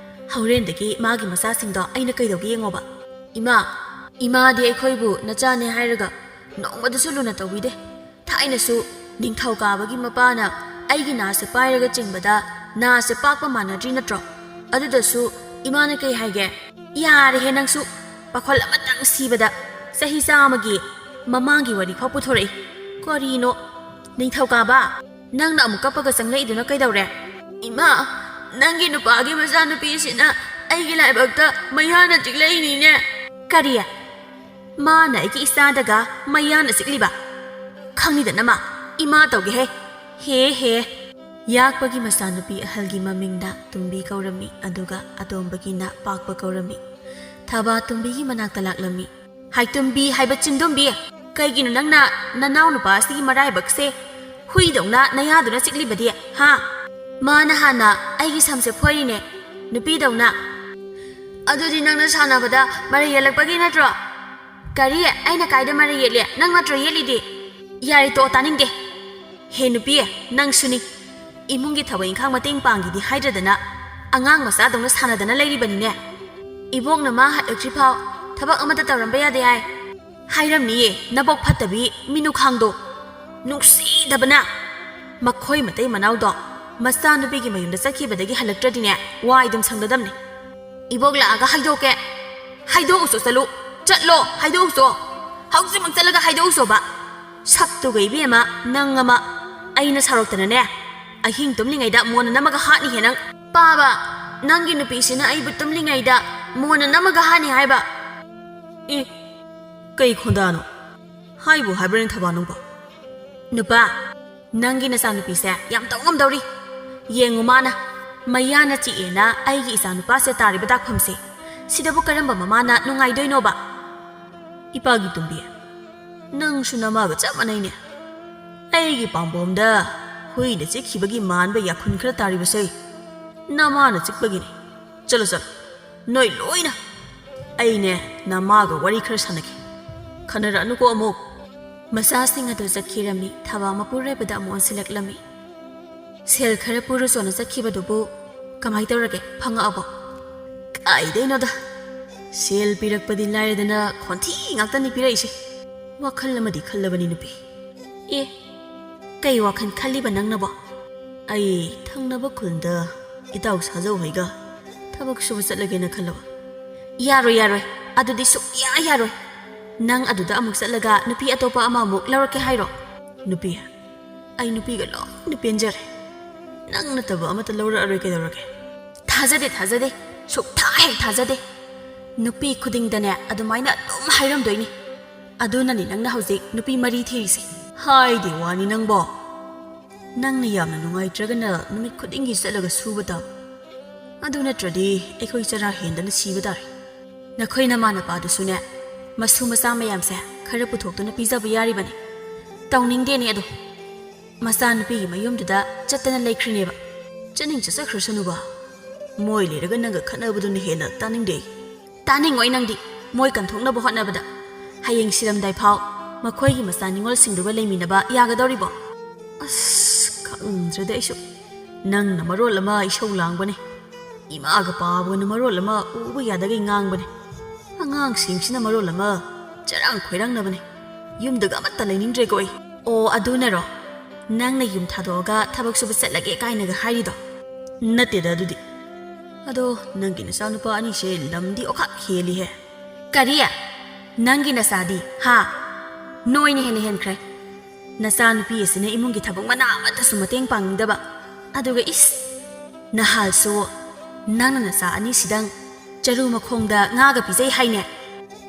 ꯍꯣꯔꯦꯟꯗꯒꯤ ꯃꯥꯒꯤ ꯃꯆꯥꯁꯤꯡꯗꯣ ꯑꯩꯅ ꯀꯩꯗꯧꯒꯦ ꯌꯦꯡꯉꯣꯕ꯫" "ꯏꯃꯥ, ꯏꯃꯥꯗꯤ ꯑꯩꯈꯣꯏꯕꯨ ꯅꯆꯥꯅꯦ ꯍꯥꯏꯔꯒ ꯅꯣꯡꯃꯗꯁꯨ ꯂꯨꯅ ꯇꯧꯕꯤꯗꯦ꯫ ꯊꯥꯏꯅꯁꯨ ꯅꯤꯡꯊꯧꯀꯥꯕꯒꯤ ꯃꯄꯥꯅ ꯑꯩꯒꯤ ꯅꯥꯁꯦ ꯄꯥꯏꯔꯒ ꯆꯤꯡꯕꯗ ꯅꯥꯁꯦ ꯄꯥꯛꯄ ꯃꯥꯟꯅꯗ꯭ꯔꯤ ꯅꯠꯇ꯭ꯔꯣ? ꯑꯗꯨꯗꯁꯨ ꯏꯃꯥꯅ ꯀꯩ ꯍꯥꯏꯒꯦ?" "ꯌꯥꯔꯦꯍꯦ ꯅꯪꯁꯨ, ꯄꯥꯈꯣꯜ ꯑꯃꯇꯪ ꯁꯤꯕꯗ ꯆꯍꯤ ꯆꯥꯝꯃꯒꯤ ꯃꯃꯥꯡꯒꯤ ꯋꯥꯔꯤ ꯐꯥꯎ ꯄꯨꯊꯣꯔꯛꯏ꯫ ꯀꯔꯤꯅꯣ? ꯅꯤꯡꯊꯧꯀꯥꯕ, ꯅꯪꯅ ꯑꯃꯨꯛ ꯀꯞꯄꯒ ꯆꯪꯂꯛꯏꯗꯨꯅ ꯀꯩꯗꯧꯔꯦ?" "ꯏꯃꯥ, ꯅꯪꯒꯤ ꯅꯨꯄꯥꯒꯤ ꯃꯆꯥꯅꯨꯄꯤꯁꯤꯅ ꯑꯩꯒꯤ ꯂꯥꯏꯕꯛꯇ ꯃꯌꯥꯅ ꯆꯤꯛꯂꯛꯏꯅꯤꯅꯦ꯫" "ꯀꯔꯤ? ꯃꯥꯅ ꯑꯩꯒꯤ ꯏꯆꯥꯗꯒ ꯃꯌꯥꯅ ꯆꯤꯛꯂꯤꯕ? ꯈꯪꯉꯤꯗꯅ ꯃꯥ, ꯏꯃꯥ ꯇꯧꯒꯦꯍꯦ꯫ ꯍꯦ ꯍꯦ꯫" ꯌꯥꯛꯄꯒꯤ ꯃꯆꯥꯅꯨꯄꯤ ꯑꯍꯜꯒꯤ ꯃꯃꯤꯡꯅ ꯇꯨꯝꯕꯤ ꯀꯧꯔꯝꯃꯤ, ꯑꯗꯨꯒ ꯑꯇꯣꯝꯕꯒꯤꯅ ꯄꯥꯛꯄ ꯀꯧꯔꯝꯃꯤ꯫ ꯊꯕꯥ ꯇꯨꯝꯕꯤꯒꯤ ꯃꯅꯥꯛꯇ ꯂꯥꯛꯂꯝꯃꯤ꯫ "ꯍꯥꯏ ꯇꯨꯝꯕꯤ ꯍꯥꯏꯕ ꯆꯤꯟꯗꯨꯝꯕꯤ, ꯀꯩꯒꯤꯅꯣ ꯅꯪꯅ ꯅꯅꯥꯎ ꯅꯨꯄꯥ ꯑꯁꯤꯒꯤ ꯃꯔꯥꯏꯕꯛꯁꯦ ꯍꯨꯏꯗꯧꯅ ꯅꯌꯥꯗꯨꯅ ꯆꯤꯛꯂꯤꯕꯗꯤ, ꯍꯥ? ꯃꯥꯅ ꯍꯥꯟꯅ ꯑꯩꯒꯤ ꯁꯝꯁꯦ ꯐꯣꯏꯔꯤꯅꯦ, ꯅꯨꯄꯤꯗꯧꯅ꯫" "ꯑꯗꯨꯗꯤ ꯅꯪꯅ ꯁꯥꯟꯅꯕꯗ ꯃꯔꯩ ꯌꯦꯠꯂꯛꯄꯒꯤ ꯅꯠꯇ꯭ꯔꯣ?" "ꯀꯔꯤ? ꯑꯩꯅ ꯀꯥꯏꯗ ꯃꯔꯩ ꯌꯦꯠꯂꯤ? ꯅꯪ ꯅꯠꯇ꯭ꯔꯣ ꯌꯦꯠꯂꯤꯗꯤ?" "ꯌꯥꯔꯦ, ꯇꯣꯛꯑꯣ, ꯇꯥꯅꯤꯡꯗꯦ꯫" "ꯍꯦ ꯅꯨꯄꯤ, ꯅꯪꯁꯨꯅꯤ꯫ ꯏꯃꯨꯡꯒꯤ ꯊꯕꯛ ꯏꯪꯈꯥꯡ ꯃꯇꯦꯡ ꯄꯥꯡꯒꯦꯗꯤ ꯍꯥꯏꯗ꯭ꯔꯗꯅ ꯑꯉꯥꯡ ꯃꯆꯥꯗꯧꯅ ꯁꯥꯟꯅꯗꯅ ꯂꯩꯔꯤꯕꯅꯤꯅꯦ꯫ ꯏꯕꯣꯛꯅ ꯃꯥ ꯍꯜꯂꯛꯇ꯭ꯔꯤ ꯐꯥꯎ ꯊꯕꯛ ꯑꯃꯠꯇ ꯇꯧꯔꯝꯕ ꯌꯥꯗꯦ ꯍꯥꯏ꯫" ꯍꯥꯏꯔꯝꯅꯤꯌꯦ, ꯅꯕꯣꯛ ꯐꯠꯇꯕꯤ ꯃꯤꯅꯨꯈꯥꯡꯗꯣ꯫ ꯅꯨꯡꯁꯤꯗꯕꯅ꯫ ꯃꯈꯣꯏ ꯃꯇꯩ ꯃꯅꯥꯎꯗꯣ ꯃꯆꯥꯅꯨꯄꯤꯒꯤ ꯃꯌꯨꯝꯗ ꯆꯠꯈꯤꯕꯗꯒꯤ ꯍꯜꯂꯛꯇ꯭ꯔꯗꯤꯅꯦ, ꯋꯥꯏ ꯑꯗꯨꯝ ꯁꯪꯗꯗꯝꯅꯦ꯫ ꯏꯕꯣꯛ ꯂꯥꯛꯑꯒ ꯍꯥꯏꯗꯣꯛꯀꯦ꯫ ꯍꯥꯏꯗꯣꯛꯎꯆꯣ, ꯆꯠꯂꯨ꯫ ꯆꯠꯂꯣ, ꯍꯥꯏꯗꯣꯛꯎꯆꯣ꯫ ꯍꯧꯖꯤꯛꯃꯛ ꯆꯠꯂꯒ ꯍꯥꯏꯗꯣꯛꯎꯆꯣꯕ꯫ ꯁꯛꯇꯨꯒ ꯏꯕꯦꯝꯃ, ꯅꯪ ꯑꯃ꯫ ꯑꯩꯅ ꯁꯥꯎꯔꯛꯇꯅꯅꯦ, ꯑꯍꯤꯡ ꯇꯨꯝꯂꯤꯉꯩꯗ ꯃꯣꯟꯅ ꯅꯝꯃꯒ ꯍꯥꯠꯅꯤ ꯍꯦ ꯅꯪ꯫ ꯄꯥꯕ, ꯅꯪꯒꯤ ꯅꯨꯄꯤꯁꯤꯅ ꯑꯩꯕꯨ ꯇꯨꯝꯂꯤꯉꯩꯗ ꯃꯣꯟꯅ ꯅꯝꯃꯒ ꯍꯥꯠꯅꯤ ꯍꯥꯏꯕ꯫ ꯑꯦ, ꯀꯩ ꯈꯣꯟꯗꯥꯅꯣ? ꯍꯥꯏꯕꯨ ꯍꯥꯏꯕ꯭ꯔꯅꯦ ꯊꯕꯥ ꯅꯪꯕꯣ? ꯅꯨꯄꯥ, ꯅꯪꯒꯤ ꯅꯆꯥꯅꯨꯄꯤꯁꯦ ꯌꯥꯝ ꯇꯧ ꯉꯝꯗꯧꯔꯤ꯫ ꯌꯦꯡꯉꯨ ꯃꯥꯅ, ꯃꯌꯥꯅ ꯆꯤꯛꯑꯦꯅ ꯑꯩꯒꯤ ꯏꯆꯥꯅꯨꯄꯥꯁꯦ ꯇꯥꯔꯤꯕ ꯗꯥꯛꯐꯝꯁꯦ꯫ ꯁꯤꯗꯕꯨ ꯀꯔꯝꯕ ꯃꯃꯥꯅ ꯅꯨꯡꯉꯥꯏꯗꯣꯏꯅꯣꯕ? ꯏꯄꯥꯒꯤ ꯇꯨꯝꯕꯤ, ꯅꯪꯁꯨ ꯅꯃꯥꯒ ꯆꯞ ꯃꯥꯟꯅꯩꯅꯦ꯫ ꯑꯩꯒꯤ ꯄꯥꯝꯕꯣꯝꯗ ꯍꯨꯏꯅ ꯆꯤꯛꯈꯤꯕꯒꯤ ꯃꯥꯟꯕ ꯌꯥꯈꯨꯟ ꯈꯔ ꯇꯥꯔꯤꯕꯁꯦ ꯅꯃꯥꯅ ꯆꯤꯛꯄꯒꯤꯅꯤ꯫ ꯆꯠꯂꯣ, ꯆꯠꯂꯣ, ꯅꯣꯏ ꯂꯣꯏꯅ꯫ ꯑꯩꯅꯦ, ꯅꯃꯥꯒ ꯋꯥꯔꯤ ꯈꯔ ꯁꯥꯟꯅꯒꯦ꯫ ꯈꯟꯅꯔꯛꯑꯅꯨꯀꯣ ꯑꯃꯨꯛ꯫ ꯃꯆꯥꯁꯤꯡ ꯑꯗꯨ ꯆꯠꯈꯤꯔꯝꯃꯤ꯫ ꯊꯕꯥ ꯃꯄꯨꯔꯣꯏꯕꯗ ꯑꯃꯨꯛ ꯑꯣꯟꯁꯤꯜꯂꯛꯂꯝꯃꯤ꯫ ꯁꯦꯜ ꯈꯔ ꯄꯨꯔꯨꯆꯣꯅ ꯆꯠꯈꯤꯕꯗꯨꯕꯨ ꯀꯃꯥꯏ ꯇꯧꯔꯒꯦ? ꯐꯪꯉꯛꯑꯕꯣ? ꯀꯥꯏꯗꯩꯅꯣꯗ꯫ ꯁꯦꯜ ꯄꯤꯔꯛꯄꯗꯤ ꯂꯥꯏꯔꯗꯅ ꯈꯣꯟꯊꯤ ꯉꯥꯛꯇꯅꯤ ꯄꯤꯔꯛꯏꯁꯦ꯫ ꯋꯥꯈꯜ ꯑꯃꯗꯤ ꯈꯜꯂꯕꯅꯤ ꯅꯨꯄꯤ꯫ ꯑꯦ, ꯀꯩ ꯋꯥꯈꯜ ꯈꯜꯂꯤꯕ ꯅꯪꯅꯕꯣ? ꯑꯩ ꯊꯪꯅꯕ ꯈꯨꯜꯗ ꯏꯇꯥꯎ ꯁꯥꯖꯧ ꯍꯣꯏꯒ ꯊꯕꯛ ꯁꯨꯕ ꯆꯠꯂꯒꯦꯅ ꯈꯜꯂꯕ꯫ ꯌꯥꯔꯣꯏ, ꯌꯥꯔꯣꯏ꯫ ꯑꯗꯨꯗꯤ ꯁꯨꯛꯌꯥ ꯌꯥꯔꯣꯏ꯫ ꯅꯪ ꯑꯗꯨꯗ ꯑꯃꯨꯛ ꯆꯠꯂꯒ ꯅꯨꯄꯤ ꯑꯇꯣꯞꯄ ꯑꯃ ꯑꯃꯨꯛ ꯂꯧꯔꯛꯀꯦ ꯍꯥꯏꯔꯣ? ꯅꯨꯄꯤ, ꯑꯩ ꯅꯨꯄꯤꯒ ꯂꯣꯏꯅ ꯄꯦꯟꯖꯔꯦ꯫ ꯅꯪ ꯅꯠꯇꯕ ꯑꯃꯠꯇ ꯂꯧꯔꯛꯑꯔꯣꯏ ꯀꯩꯗꯧꯔꯒꯦ? ꯊꯥꯖꯗꯦ, ꯊꯥꯖꯗꯦ꯫ ꯁꯨꯛꯊꯥ ꯍꯦꯛ ꯊꯥꯖꯗꯦ꯫ ꯅꯨꯄꯤ ꯈꯨꯗꯤꯡꯗꯅꯦ ꯑꯗꯨꯃꯥꯏꯅ ꯑꯗꯨꯝ ꯍꯥꯏꯔꯝꯗꯣꯏꯅꯤ꯫ ꯑꯗꯨꯅꯅꯤ ꯅꯪꯅ ꯍꯧꯖꯤꯛ ꯅꯨꯄꯤ ꯃꯔꯤ ꯊꯤꯔꯤꯁꯦ꯫ ꯍꯥꯏꯗꯦ ꯋꯥꯅꯤ ꯅꯪꯕꯣ꯫ ꯅꯪꯅ ꯌꯥꯝꯅ ꯅꯨꯡꯉꯥꯏꯇ꯭ꯔꯒꯅ ꯅꯨꯃꯤꯠ ꯈꯨꯗꯤꯡꯒꯤ ꯆꯠꯂꯒ ꯁꯨꯕ ꯇꯥꯕ꯫ ꯑꯗꯨ ꯅꯠꯇ꯭ꯔꯗꯤ ꯑꯩꯈꯣꯏ ꯆꯔꯥ ꯍꯦꯟꯗꯅ ꯁꯤꯕ ꯇꯥꯔꯦ꯫ ꯅꯈꯣꯏ ꯅꯃꯥ ꯅꯄꯥꯗꯨꯁꯨꯅꯦ, ꯃꯁꯨ ꯃꯆꯥ ꯃꯌꯥꯝꯁꯦ ꯈꯔ ꯄꯨꯊꯣꯛꯇꯨꯅ ꯄꯤꯖꯕ ꯌꯥꯔꯤꯕꯅꯤ꯫ ꯇꯧꯅꯤꯡꯗꯦꯅꯦ ꯑꯗꯣ꯫ ꯃꯆꯥꯅꯨꯄꯤꯒꯤ ꯃꯌꯨꯝꯗꯨꯗ ꯆꯠꯇꯅ ꯂꯩꯈ꯭ꯔꯤꯅꯦꯕ꯫ ꯆꯠꯅꯤꯡ ꯆꯠꯆꯈ꯭ꯔꯁꯅꯨꯕ꯫ ꯃꯣꯏ ꯂꯩꯔꯒ ꯅꯪꯒ ꯈꯠꯅꯕꯗꯨꯅ ꯍꯦꯟꯅ ꯇꯥꯅꯤꯡꯗꯦ ꯑꯩ꯫ ꯇꯥꯅꯤꯡꯉꯣꯏ ꯅꯪꯗꯤ꯫ ꯃꯣꯏ ꯀꯟꯊꯣꯛꯅꯕ ꯍꯣꯠꯅꯕꯗ ꯍꯌꯦꯡ ꯁꯤꯔꯝꯗꯥꯏ ꯐꯥꯎ ꯃꯈꯣꯏꯒꯤ ꯃꯆꯥ ꯅꯤꯉꯣꯜꯁꯤꯡꯗꯨꯒ ꯂꯩꯃꯤꯟꯅꯕ ꯌꯥꯒꯗꯧꯔꯤꯕꯣ? ꯑꯁ, ꯈꯪꯗ꯭ꯔꯦꯗ ꯑꯩꯁꯨ꯫ ꯅꯪꯅ ꯃꯔꯣꯜ ꯑꯃ ꯏꯁꯧ ꯂꯥꯡꯕꯅꯦ, ꯏꯃꯥꯒ ꯄꯥꯕꯒꯅ ꯃꯔꯣꯜ ꯑꯃ ꯎꯕ ꯌꯥꯗꯒꯩ ꯉꯥꯡꯕꯅꯦ꯫ ꯑꯉꯥꯡꯁꯤꯡꯁꯤꯅ ꯃꯔꯣꯜ ꯑꯃ ꯆꯔꯥꯡ ꯈꯣꯏꯔꯥꯡꯅꯕꯅꯦ꯫ ꯌꯨꯝꯗꯒ ꯑꯃꯠꯇ ꯂꯩꯅꯤꯡꯗ꯭ꯔꯦꯀꯣ ꯑꯩ꯫ ꯑꯣ, ꯑꯗꯨꯅꯔꯣ ꯅꯪꯅ ꯌꯨꯝ ꯊꯥꯗꯣꯛꯑꯒ ꯊꯕꯛ ꯁꯨꯕ ꯆꯠꯂꯒꯦ ꯀꯥꯏꯅꯒ ꯍꯥꯏꯔꯤꯗꯣ? ꯅꯠꯇꯦꯗ ꯑꯗꯨꯗꯤ꯫ ꯑꯗꯣ ꯅꯪꯒꯤ ꯅꯆꯥꯅꯨꯄꯥ ꯑꯅꯤꯁꯦ ꯂꯝꯗꯤ ꯑꯣꯈꯥꯛ ꯍꯦꯜꯂꯤꯍꯦ꯫ ꯀꯔꯤ? ꯅꯪꯒꯤ ꯅꯆꯥꯗꯤ, ꯍꯥ? ꯅꯣꯏꯅ ꯍꯦꯟꯅ ꯍꯦꯟꯈ꯭ꯔꯦ꯫ ꯅꯆꯥꯅꯨꯄꯤ ꯑꯁꯤꯅ ꯏꯃꯨꯡꯒꯤ ꯊꯕꯛ ꯃꯅꯥ ꯑꯃꯠꯇꯁꯨ ꯃꯇꯦꯡ ꯄꯥꯡꯅꯤꯡꯗꯕ꯫ ꯑꯗꯨꯒ ꯏꯁ, ꯅꯍꯥꯜꯁꯨ ꯅꯪꯅ ꯅꯆꯥ ꯑꯅꯤꯁꯤꯗꯪ ꯆꯔꯨ ꯃꯈꯣꯡꯗ ꯉꯥꯒ ꯄꯤꯖꯩ ꯍꯥꯏꯅꯦ꯫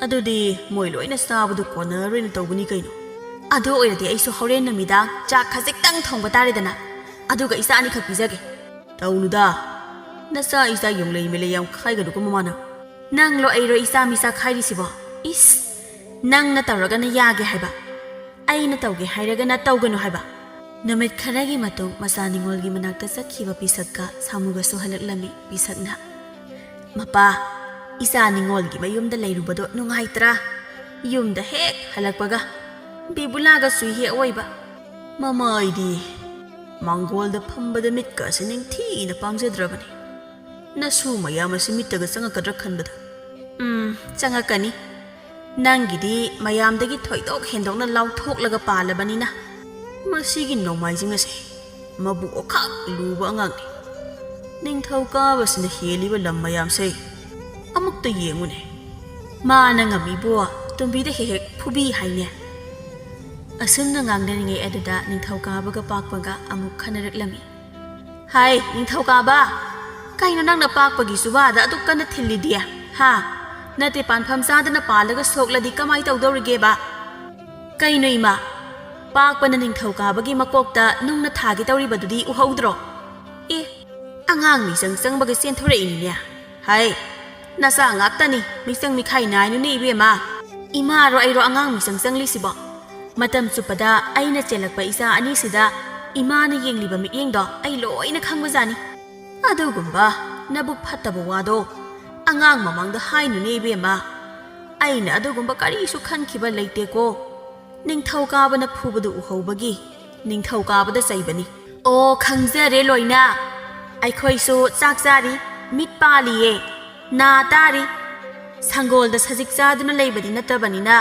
ꯑꯗꯨꯗꯤ ꯃꯣꯏ ꯂꯣꯏꯅ ꯆꯥꯕꯗꯨ ꯀꯣꯟꯅꯔꯣꯏꯅ ꯇꯧꯕꯅꯤ ꯀꯩꯅꯣ꯫ ꯑꯗꯨ ꯑꯣꯏꯔꯗꯤ ꯑꯩꯁꯨ ꯍꯣꯔꯦꯟ ꯅꯨꯃꯤꯗꯥꯡ ꯆꯥꯛ ꯈꯖꯤꯛꯇꯪ ꯊꯣꯡꯕ ꯇꯥꯔꯦꯗꯅ, ꯑꯗꯨꯒ ꯏꯆꯥ ꯑꯅꯤꯈꯛ ꯄꯤꯖꯒꯦ꯫ ꯇꯧꯅꯨꯗ, ꯅꯆꯥ ꯏꯆꯥ ꯌꯣꯡꯂꯩ ꯃꯦꯂꯩ ꯌꯥꯝ ꯈꯥꯏꯒꯅꯨꯀꯣ ꯃꯃꯥꯅ꯫ ꯅꯪꯂꯣ ꯑꯩꯔꯣ ꯏꯆꯥ ꯃꯤꯆꯥ ꯈꯥꯏꯔꯤꯁꯤꯕꯣ? ꯏꯁ, ꯅꯪꯅ ꯇꯧꯔꯒꯅ ꯌꯥꯒꯦ ꯍꯥꯏꯕ, ꯑꯩꯅ ꯇꯧꯒꯦ ꯍꯥꯏꯔꯒꯅ ꯇꯧꯒꯅꯨ ꯍꯥꯏꯕ꯫ ꯅꯨꯃꯤꯠ ꯈꯔꯒꯤ ꯃꯇꯨꯡ ꯃꯆꯥ ꯅꯤꯉꯣꯜꯒꯤ ꯃꯅꯥꯛꯇ ꯆꯠꯈꯤꯕ ꯄꯤꯁꯛꯀ ꯁꯥꯃꯨꯒꯁꯨ ꯍꯜꯂꯛꯂꯝꯃꯤ꯫ ꯄꯤꯁꯛꯅ, "ꯃꯄꯥ, ꯏꯆꯥ ꯅꯤꯉꯣꯜꯒꯤ ꯃꯌꯨꯝꯗ ꯂꯩꯔꯨꯕꯗꯣ ꯅꯨꯡꯉꯥꯏꯇ꯭ꯔꯥ? ꯌꯨꯝꯗ ꯍꯦꯛ ꯍꯜꯂꯛꯄꯒ ꯕꯤꯕꯨꯂꯥꯒ ꯆꯨꯏ ꯍꯦꯛ ꯑꯣꯏꯕ꯫ ꯃꯃꯥꯏꯗꯤ ꯃꯥꯡꯒꯣꯜꯗ ꯐꯝꯕꯗ ꯃꯤꯠꯀ ꯑꯁꯤ ꯅꯤꯡꯊꯤꯅ ꯄꯥꯡꯖꯗ꯭ꯔꯕꯅꯤ꯫ ꯅꯁꯨ ꯃꯌꯥꯝ ꯑꯁꯤ ꯃꯤꯠꯇꯒ ꯆꯪꯉꯛꯀꯗ꯭ꯔꯥ ꯈꯟꯕꯗ꯫" "ꯎꯝ, ꯆꯪꯉꯛꯀꯅꯤ꯫ ꯅꯪꯒꯤꯗꯤ ꯃꯌꯥꯝꯗꯒꯤ ꯊꯣꯏꯗꯣꯛ ꯍꯦꯟꯗꯣꯛꯅ ꯂꯥꯎꯊꯣꯛꯂꯒ ꯄꯥꯜꯂꯕꯅꯤꯅ꯫ ꯃꯁꯤꯒꯤ ꯅꯣꯡꯃꯥꯏꯖꯤꯡ ꯑꯁꯦ ꯃꯕꯨꯛ ꯑꯣꯈꯥꯛ ꯂꯨꯕ ꯑꯉꯥꯡꯅꯤ꯫ ꯅꯤꯡꯊꯧꯀꯥꯕꯁꯤꯅ ꯍꯦꯜꯂꯤꯕ ꯂꯝ ꯃꯌꯥꯝꯁꯦ ꯑꯃꯨꯛꯇ ꯌꯦꯡꯉꯨꯅꯦ꯫ ꯃꯥꯅ ꯉꯝꯃꯤꯕꯣ, ꯇꯣꯝꯕꯤꯗ ꯍꯦꯛ ꯍꯦꯛ ꯐꯨꯕꯤ ꯍꯥꯏꯅꯦ꯫" ꯑꯁꯨꯝꯅ ꯉꯥꯡꯅꯔꯤꯉꯩ ꯑꯗꯨꯗ ꯅꯤꯡꯊꯧꯀꯥꯕꯒ ꯄꯥꯛꯄꯒ ꯑꯃꯨꯛ ꯈꯟꯅꯔꯛꯂꯝꯃꯤ꯫ "ꯍꯥꯏ, ꯅꯤꯡꯊꯧꯀꯥꯕ! ꯀꯩꯅꯣ ꯅꯪꯅ ꯄꯥꯛꯄꯒꯤ ꯁꯨꯕꯥꯗ ꯑꯗꯨꯛ ꯀꯟꯅ ꯊꯤꯜꯂꯤꯗꯤ? ꯍꯥ? ꯅꯠꯇꯦ, ꯄꯥꯟꯐꯝ ꯆꯥꯗꯅ ꯄꯥꯜꯂꯒ ꯁꯣꯛꯂꯗꯤ ꯀꯃꯥꯏ ꯇꯧꯗꯧꯔꯤꯒꯦꯕ?" "ꯀꯩꯅꯣ ꯏꯃꯥ? ꯄꯥꯛꯄꯅ ꯅꯤꯡꯊꯧꯀꯥꯕꯒꯤ ꯃꯀꯣꯛꯇ ꯅꯨꯡꯅ ꯊꯥꯒꯦ ꯇꯧꯔꯤꯕꯗꯨꯗꯤ ꯎꯍꯧꯗ꯭ꯔꯣ?" "ꯑꯦ, ꯑꯉꯥꯡ ꯃꯤꯆꯪ ꯆꯪꯕꯒ ꯆꯦꯟꯊꯣꯔꯛꯏꯅꯤꯅꯦ꯫ ꯍꯥꯏ, ꯅꯆꯥ ꯉꯥꯛꯇꯅꯤ, ꯃꯤꯆꯪ ꯃꯤꯈꯥꯏ ꯅꯥꯏꯅꯨꯅꯦ ꯏꯕꯦꯝꯃ꯫ ꯏꯃꯥꯔꯣ ꯑꯩꯔꯣ ꯑꯉꯥꯡ ꯃꯤꯆꯪ ꯆꯪꯂꯤꯁꯤꯕꯣ? ꯃꯇꯝ ꯆꯨꯞꯄꯗ ꯑꯩꯅ ꯆꯦꯜꯂꯛꯄ ꯏꯆꯥ ꯑꯅꯤꯁꯤꯗ ꯏꯃꯥꯅ ꯌꯦꯡꯂꯤꯕ ꯃꯤꯠꯌꯦꯡꯗꯣ ꯑꯩ ꯂꯣꯏꯅ ꯈꯪꯕꯖꯥꯠꯅꯤ꯫ ꯑꯗꯨꯒꯨꯝꯕ ꯅꯕꯨꯛ ꯐꯠꯇꯕ ꯋꯥꯗꯣ ꯑꯉꯥꯡ ꯃꯃꯥꯡꯗ ꯍꯥꯏꯅꯨꯅꯦ ꯏꯕꯦꯝꯃ꯫ ꯑꯩꯅ ꯑꯗꯨꯒꯨꯝꯕ ꯀꯔꯤꯁꯨ ꯈꯟꯈꯤꯕ ꯂꯩꯇꯦꯀꯣ꯫ ꯅꯤꯡꯊꯧꯀꯥꯕꯅ ꯐꯨꯕꯗꯨ ꯎꯍꯧꯕꯒꯤ ꯅꯤꯡꯊꯧꯀꯥꯕꯗ ꯆꯩꯕꯅꯤ꯫" "ꯑꯣ, ꯈꯪꯖꯔꯦ ꯂꯣꯏꯅ꯫ ꯑꯩꯈꯣꯏꯁꯨ ꯆꯥꯛ ꯆꯥꯔꯤ, ꯃꯤꯠ ꯄꯥꯜꯂꯤꯌꯦ, ꯅꯥ ꯇꯥꯔꯤ꯫ ꯁꯪꯒꯣꯜꯗ ꯁꯖꯤꯛ ꯆꯥꯗꯨꯅ ꯂꯩꯕꯗꯤ ꯅꯠꯇꯕꯅꯤꯅ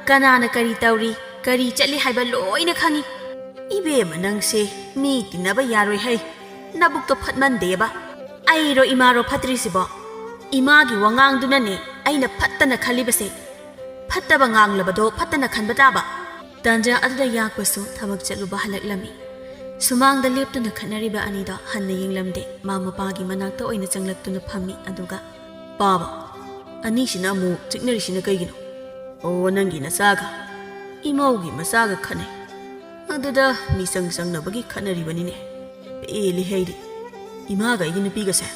ꯀꯅꯥꯅ ꯀꯔꯤ ꯇꯧꯔꯤ, ꯀꯔꯤ ꯆꯠꯂꯤ ꯍꯥꯏꯕ ꯂꯣꯏꯅ ꯈꯪꯏ꯫ ꯏꯕꯦꯝꯃ, ꯅꯪꯁꯦ ꯃꯤ ꯇꯤꯟꯅꯕ ꯌꯥꯔꯣꯏ ꯍꯩ꯫ ꯅꯕꯨꯛꯇꯣ ꯐꯠꯃꯟꯗꯦꯕ꯫ ꯑꯩꯔꯣ ꯏꯃꯥꯔꯣ ꯐꯠꯇ꯭ꯔꯤꯁꯤꯕꯣ? ꯏꯃꯥꯒꯤ ꯋꯥꯉꯥꯡꯗꯨꯅꯅꯦ ꯑꯩꯅ ꯐꯠꯇꯅ ꯈꯜꯂꯤꯕꯁꯦ꯫ ꯐꯠꯇꯕ ꯉꯥꯡꯂꯕꯗꯣ ꯐꯠꯇꯅ ꯈꯟꯕ ꯇꯥꯕ꯫ ꯇꯥꯟꯖꯥ ꯑꯗꯨꯗ ꯌꯥꯛꯄꯁꯨ ꯊꯕꯛ ꯆꯠꯂꯨꯕ ꯍꯜꯂꯛꯂꯝꯃꯤ꯫ ꯁꯨꯃꯥꯡꯗ ꯂꯦꯞꯇꯨꯅ ꯈꯠꯅꯔꯤꯕ ꯑꯅꯤꯗꯣ ꯍꯟꯅ ꯌꯦꯡꯂꯝꯗꯦ꯫ ꯃꯥ ꯃꯄꯥꯒꯤ ꯃꯅꯥꯛꯇ ꯑꯣꯏꯅ ꯆꯪꯂꯛꯇꯨꯅ ꯐꯝꯃꯤ꯫ ꯑꯗꯨꯒ, "ꯄꯥꯕ, ꯑꯅꯤꯁꯤꯅ ꯑꯃꯨꯛ ꯆꯤꯛꯅꯔꯤꯁꯤꯅ ꯀꯩꯒꯤꯅꯣ?" "ꯑꯣ, ꯅꯪꯒꯤ ꯅꯆꯥꯒ ꯏꯃꯧꯒꯤ ꯃꯆꯥꯒ ꯈꯠꯅꯩ꯫ ꯑꯗꯨꯗ ꯃꯤꯆꯪ ꯆꯪꯅꯕꯒꯤ ꯈꯠꯅꯔꯤꯕꯅꯤꯅꯦ꯫ ꯄꯦꯜꯂꯤ ꯍꯩꯗꯤ꯫ ꯏꯃꯥꯒ ꯑꯩꯒꯤ ꯅꯨꯄꯤꯒꯁꯦ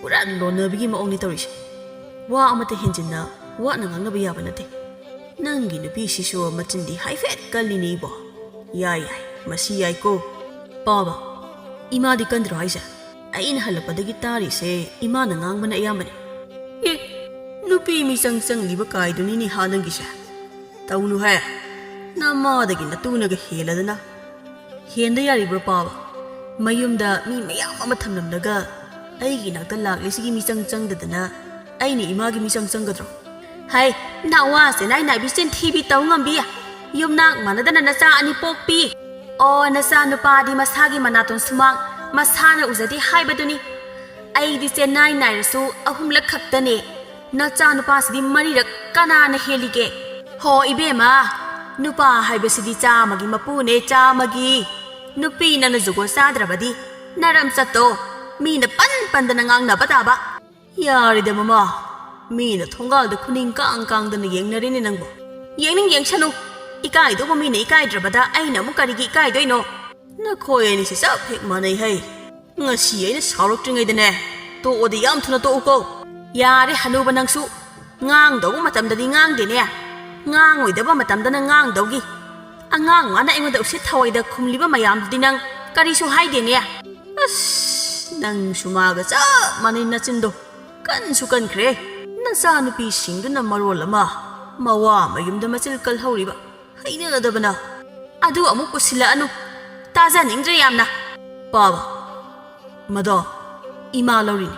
ꯄꯨꯔꯥ ꯂꯣꯟꯅꯕꯒꯤ ꯃꯑꯣꯡꯅꯤ ꯇꯧꯔꯤꯁꯦ꯫ ꯋꯥ ꯑꯃꯠꯇ ꯍꯦꯟꯖꯤꯟꯅ ꯋꯥꯅ ꯉꯥꯡꯅꯕ ꯌꯥꯕ ꯅꯠꯇꯦ꯫ ꯅꯪꯒꯤ ꯅꯨꯄꯤꯁꯤꯁꯨ ꯃꯆꯤꯟꯗꯤ ꯍꯥꯏꯐꯦꯠ ꯀꯜꯂꯤꯅꯦ ꯏꯕꯣ꯫ ꯌꯥꯏ, ꯌꯥꯏ, ꯃꯁꯤ ꯌꯥꯏꯀꯣ꯫ ꯄꯥꯕ, ꯏꯃꯥꯗꯤ ꯀꯟꯗ꯭ꯔꯣ ꯍꯥꯏꯁꯦ? ꯑꯩꯅ ꯍꯜꯂꯛꯄꯗꯒꯤ ꯇꯥꯔꯤꯁꯦ ꯏꯃꯥꯅ ꯉꯥꯡꯕꯅ ꯑꯌꯥꯝꯕꯅꯤ꯫ ꯑꯦ, ꯅꯨꯄꯤ ꯃꯤꯆꯪ ꯆꯪꯂꯤꯕ ꯀꯥꯏꯗꯨꯅꯤꯅꯦ ꯍꯥ ꯅꯪꯒꯤꯁꯦ꯫ ꯇꯧꯅꯨꯍꯦ, ꯅꯃꯥꯗꯒꯤ ꯅꯇꯨꯅꯒ ꯍꯦꯜꯂꯗꯅ꯫ ꯍꯦꯟꯗ ꯌꯥꯔꯤꯕ꯭ꯔꯣ ꯄꯥꯕ? ꯃꯌꯨꯝꯗ ꯃꯤ ꯃꯌꯥꯝ ꯑꯃ ꯊꯝꯂꯝꯂꯒ ꯑꯩꯒꯤ ꯏꯅꯥꯛꯇ ꯂꯥꯛꯂꯤꯁꯤꯒꯤ ꯃꯤꯆꯪ ꯆꯪꯗꯗꯅ ꯑꯩꯅ ꯏꯃꯥꯒꯤ ꯃꯤꯆꯪ ꯆꯪꯒꯗ꯭ꯔꯣ? ꯍꯩ, ꯅꯋꯥꯁꯦ ꯅꯥꯏ ꯅꯥꯏꯕꯤ ꯆꯤꯟꯊꯤꯕꯤ ꯇꯧ ꯉꯝꯕꯤ꯫ ꯌꯨꯝꯅꯥꯛ ꯃꯥꯟꯅꯗꯅ ꯅꯆꯥ ꯑꯅꯤ ꯄꯣꯛꯄꯤ꯫ ꯑꯣ, ꯅꯆꯥ ꯅꯨꯄꯥꯗꯤ ꯃꯁꯥꯒꯤ ꯃꯅꯥꯇꯣꯟ ꯁꯨꯃꯥꯡ ꯃꯁꯥꯅ ꯎꯖꯗꯦ ꯍꯥꯏꯕꯗꯨꯅꯤ꯫ ꯑꯩꯗꯤ ꯆꯦꯟꯅꯥꯏ ꯅꯥꯏꯔꯁꯨ ꯑꯍꯨꯝꯂꯛ ꯈꯛꯇꯅꯦ꯫ ꯅꯆꯥ ꯅꯨꯄꯥꯁꯤꯗꯤ ꯃꯔꯤꯔꯛ ꯀꯅꯥꯅ ꯍꯦꯜꯂꯤꯒꯦ? ꯍꯣ ꯏꯕꯦꯝꯃ, ꯅꯨꯄꯥ ꯍꯥꯏꯕꯁꯤꯗꯤ ꯆꯥꯝꯃꯒꯤ ꯃꯄꯨꯅꯦ, ꯆꯥꯝꯃꯒꯤ꯫ ꯅꯨꯄꯤ ꯅꯪꯅ ꯖꯨꯒꯣꯠ ꯆꯥꯗ꯭ꯔꯕꯗꯤ ꯅꯔꯝꯆꯠꯇꯣ ꯃꯤꯅ ꯄꯟ ꯄꯟꯗꯅ ꯉꯥꯡꯅꯕ ꯇꯥꯕ꯫ ꯌꯥꯔꯦꯗ ꯃꯃꯥ, ꯃꯤꯅ ꯊꯣꯡꯒꯥꯜꯗ ꯈꯨꯅꯤꯡ ꯀꯥꯡ ꯀꯥꯡꯗꯅ ꯌꯦꯡꯅꯔꯤꯅꯦ ꯅꯪꯕꯨ꯫ ꯌꯦꯡꯅꯤꯡ ꯌꯦꯡꯁꯅꯨ, ꯏꯀꯥꯏꯗꯧꯕ ꯃꯤꯅ ꯏꯀꯥꯏꯗ꯭ꯔꯕꯗ ꯑꯩꯅ ꯑꯃꯨꯛ ꯀꯔꯤꯒꯤ ꯏꯀꯥꯏꯗꯣꯏꯅꯣ? ꯅꯈꯣꯏ ꯑꯅꯤꯁꯤ ꯆꯞ ꯍꯦꯛ ꯃꯥꯟꯅꯩ ꯍꯩ꯫ ꯉꯁꯤ ꯑꯩꯅ ꯁꯥꯎꯔꯛꯇ꯭ꯔꯤꯉꯩꯗꯅꯦ, ꯇꯣꯛꯑꯣꯗꯤ ꯌꯥꯝ ꯊꯨꯅ ꯇꯣꯛꯎꯀꯣ꯫ ꯌꯥꯔꯦ ꯍꯅꯨꯕ ꯅꯪꯁꯨ, ꯉꯥꯡꯗꯧꯕ ꯃꯇꯝꯗꯗꯤ ꯉꯥꯡꯗꯦꯅꯦ, ꯉꯥꯡꯉꯣꯏꯗꯕ ꯃꯇꯝꯗꯅ ꯉꯥꯡꯗꯧꯒꯤ꯫ ꯑꯉꯥꯡ ꯃꯥꯅ ꯑꯩꯉꯣꯟꯗ ꯎꯁꯤꯠ ꯊꯑꯣꯏꯗ ꯈꯨꯝꯂꯤꯕ ꯃꯌꯥꯝꯗꯨꯗꯤ ꯅꯪ ꯀꯔꯤꯁꯨ ꯍꯥꯏꯗꯦꯅꯦ꯫ ꯑꯁ, ꯅꯪꯁꯨ ꯃꯥꯒ ꯆꯞ ꯃꯥꯟꯅꯩ ꯅꯆꯤꯟꯗꯣ꯫ ꯀꯟꯁꯨ ꯀꯟꯈ꯭ꯔꯦ꯫ ꯅꯆꯥꯅꯨꯄꯤꯁꯤꯡꯗꯨꯅ ꯃꯔꯣꯜ ꯑꯃ ꯃꯋꯥ ꯃꯌꯨꯝꯗ ꯃꯆꯤꯜ ꯀꯜꯍꯧꯔꯤꯕ꯫ ꯍꯩꯅꯗꯕꯅ꯫ ꯑꯗꯨ ꯑꯃꯨꯛ ꯄꯨꯁꯤꯜꯂꯛꯑꯅꯨ꯫ ꯇꯥꯖꯅꯤꯡꯗ꯭ꯔꯦ ꯌꯥꯝꯅ꯫ ꯄꯥꯕ꯫ ꯃꯗꯣ ꯏꯃꯥ ꯂꯧꯔꯤꯅꯤ꯫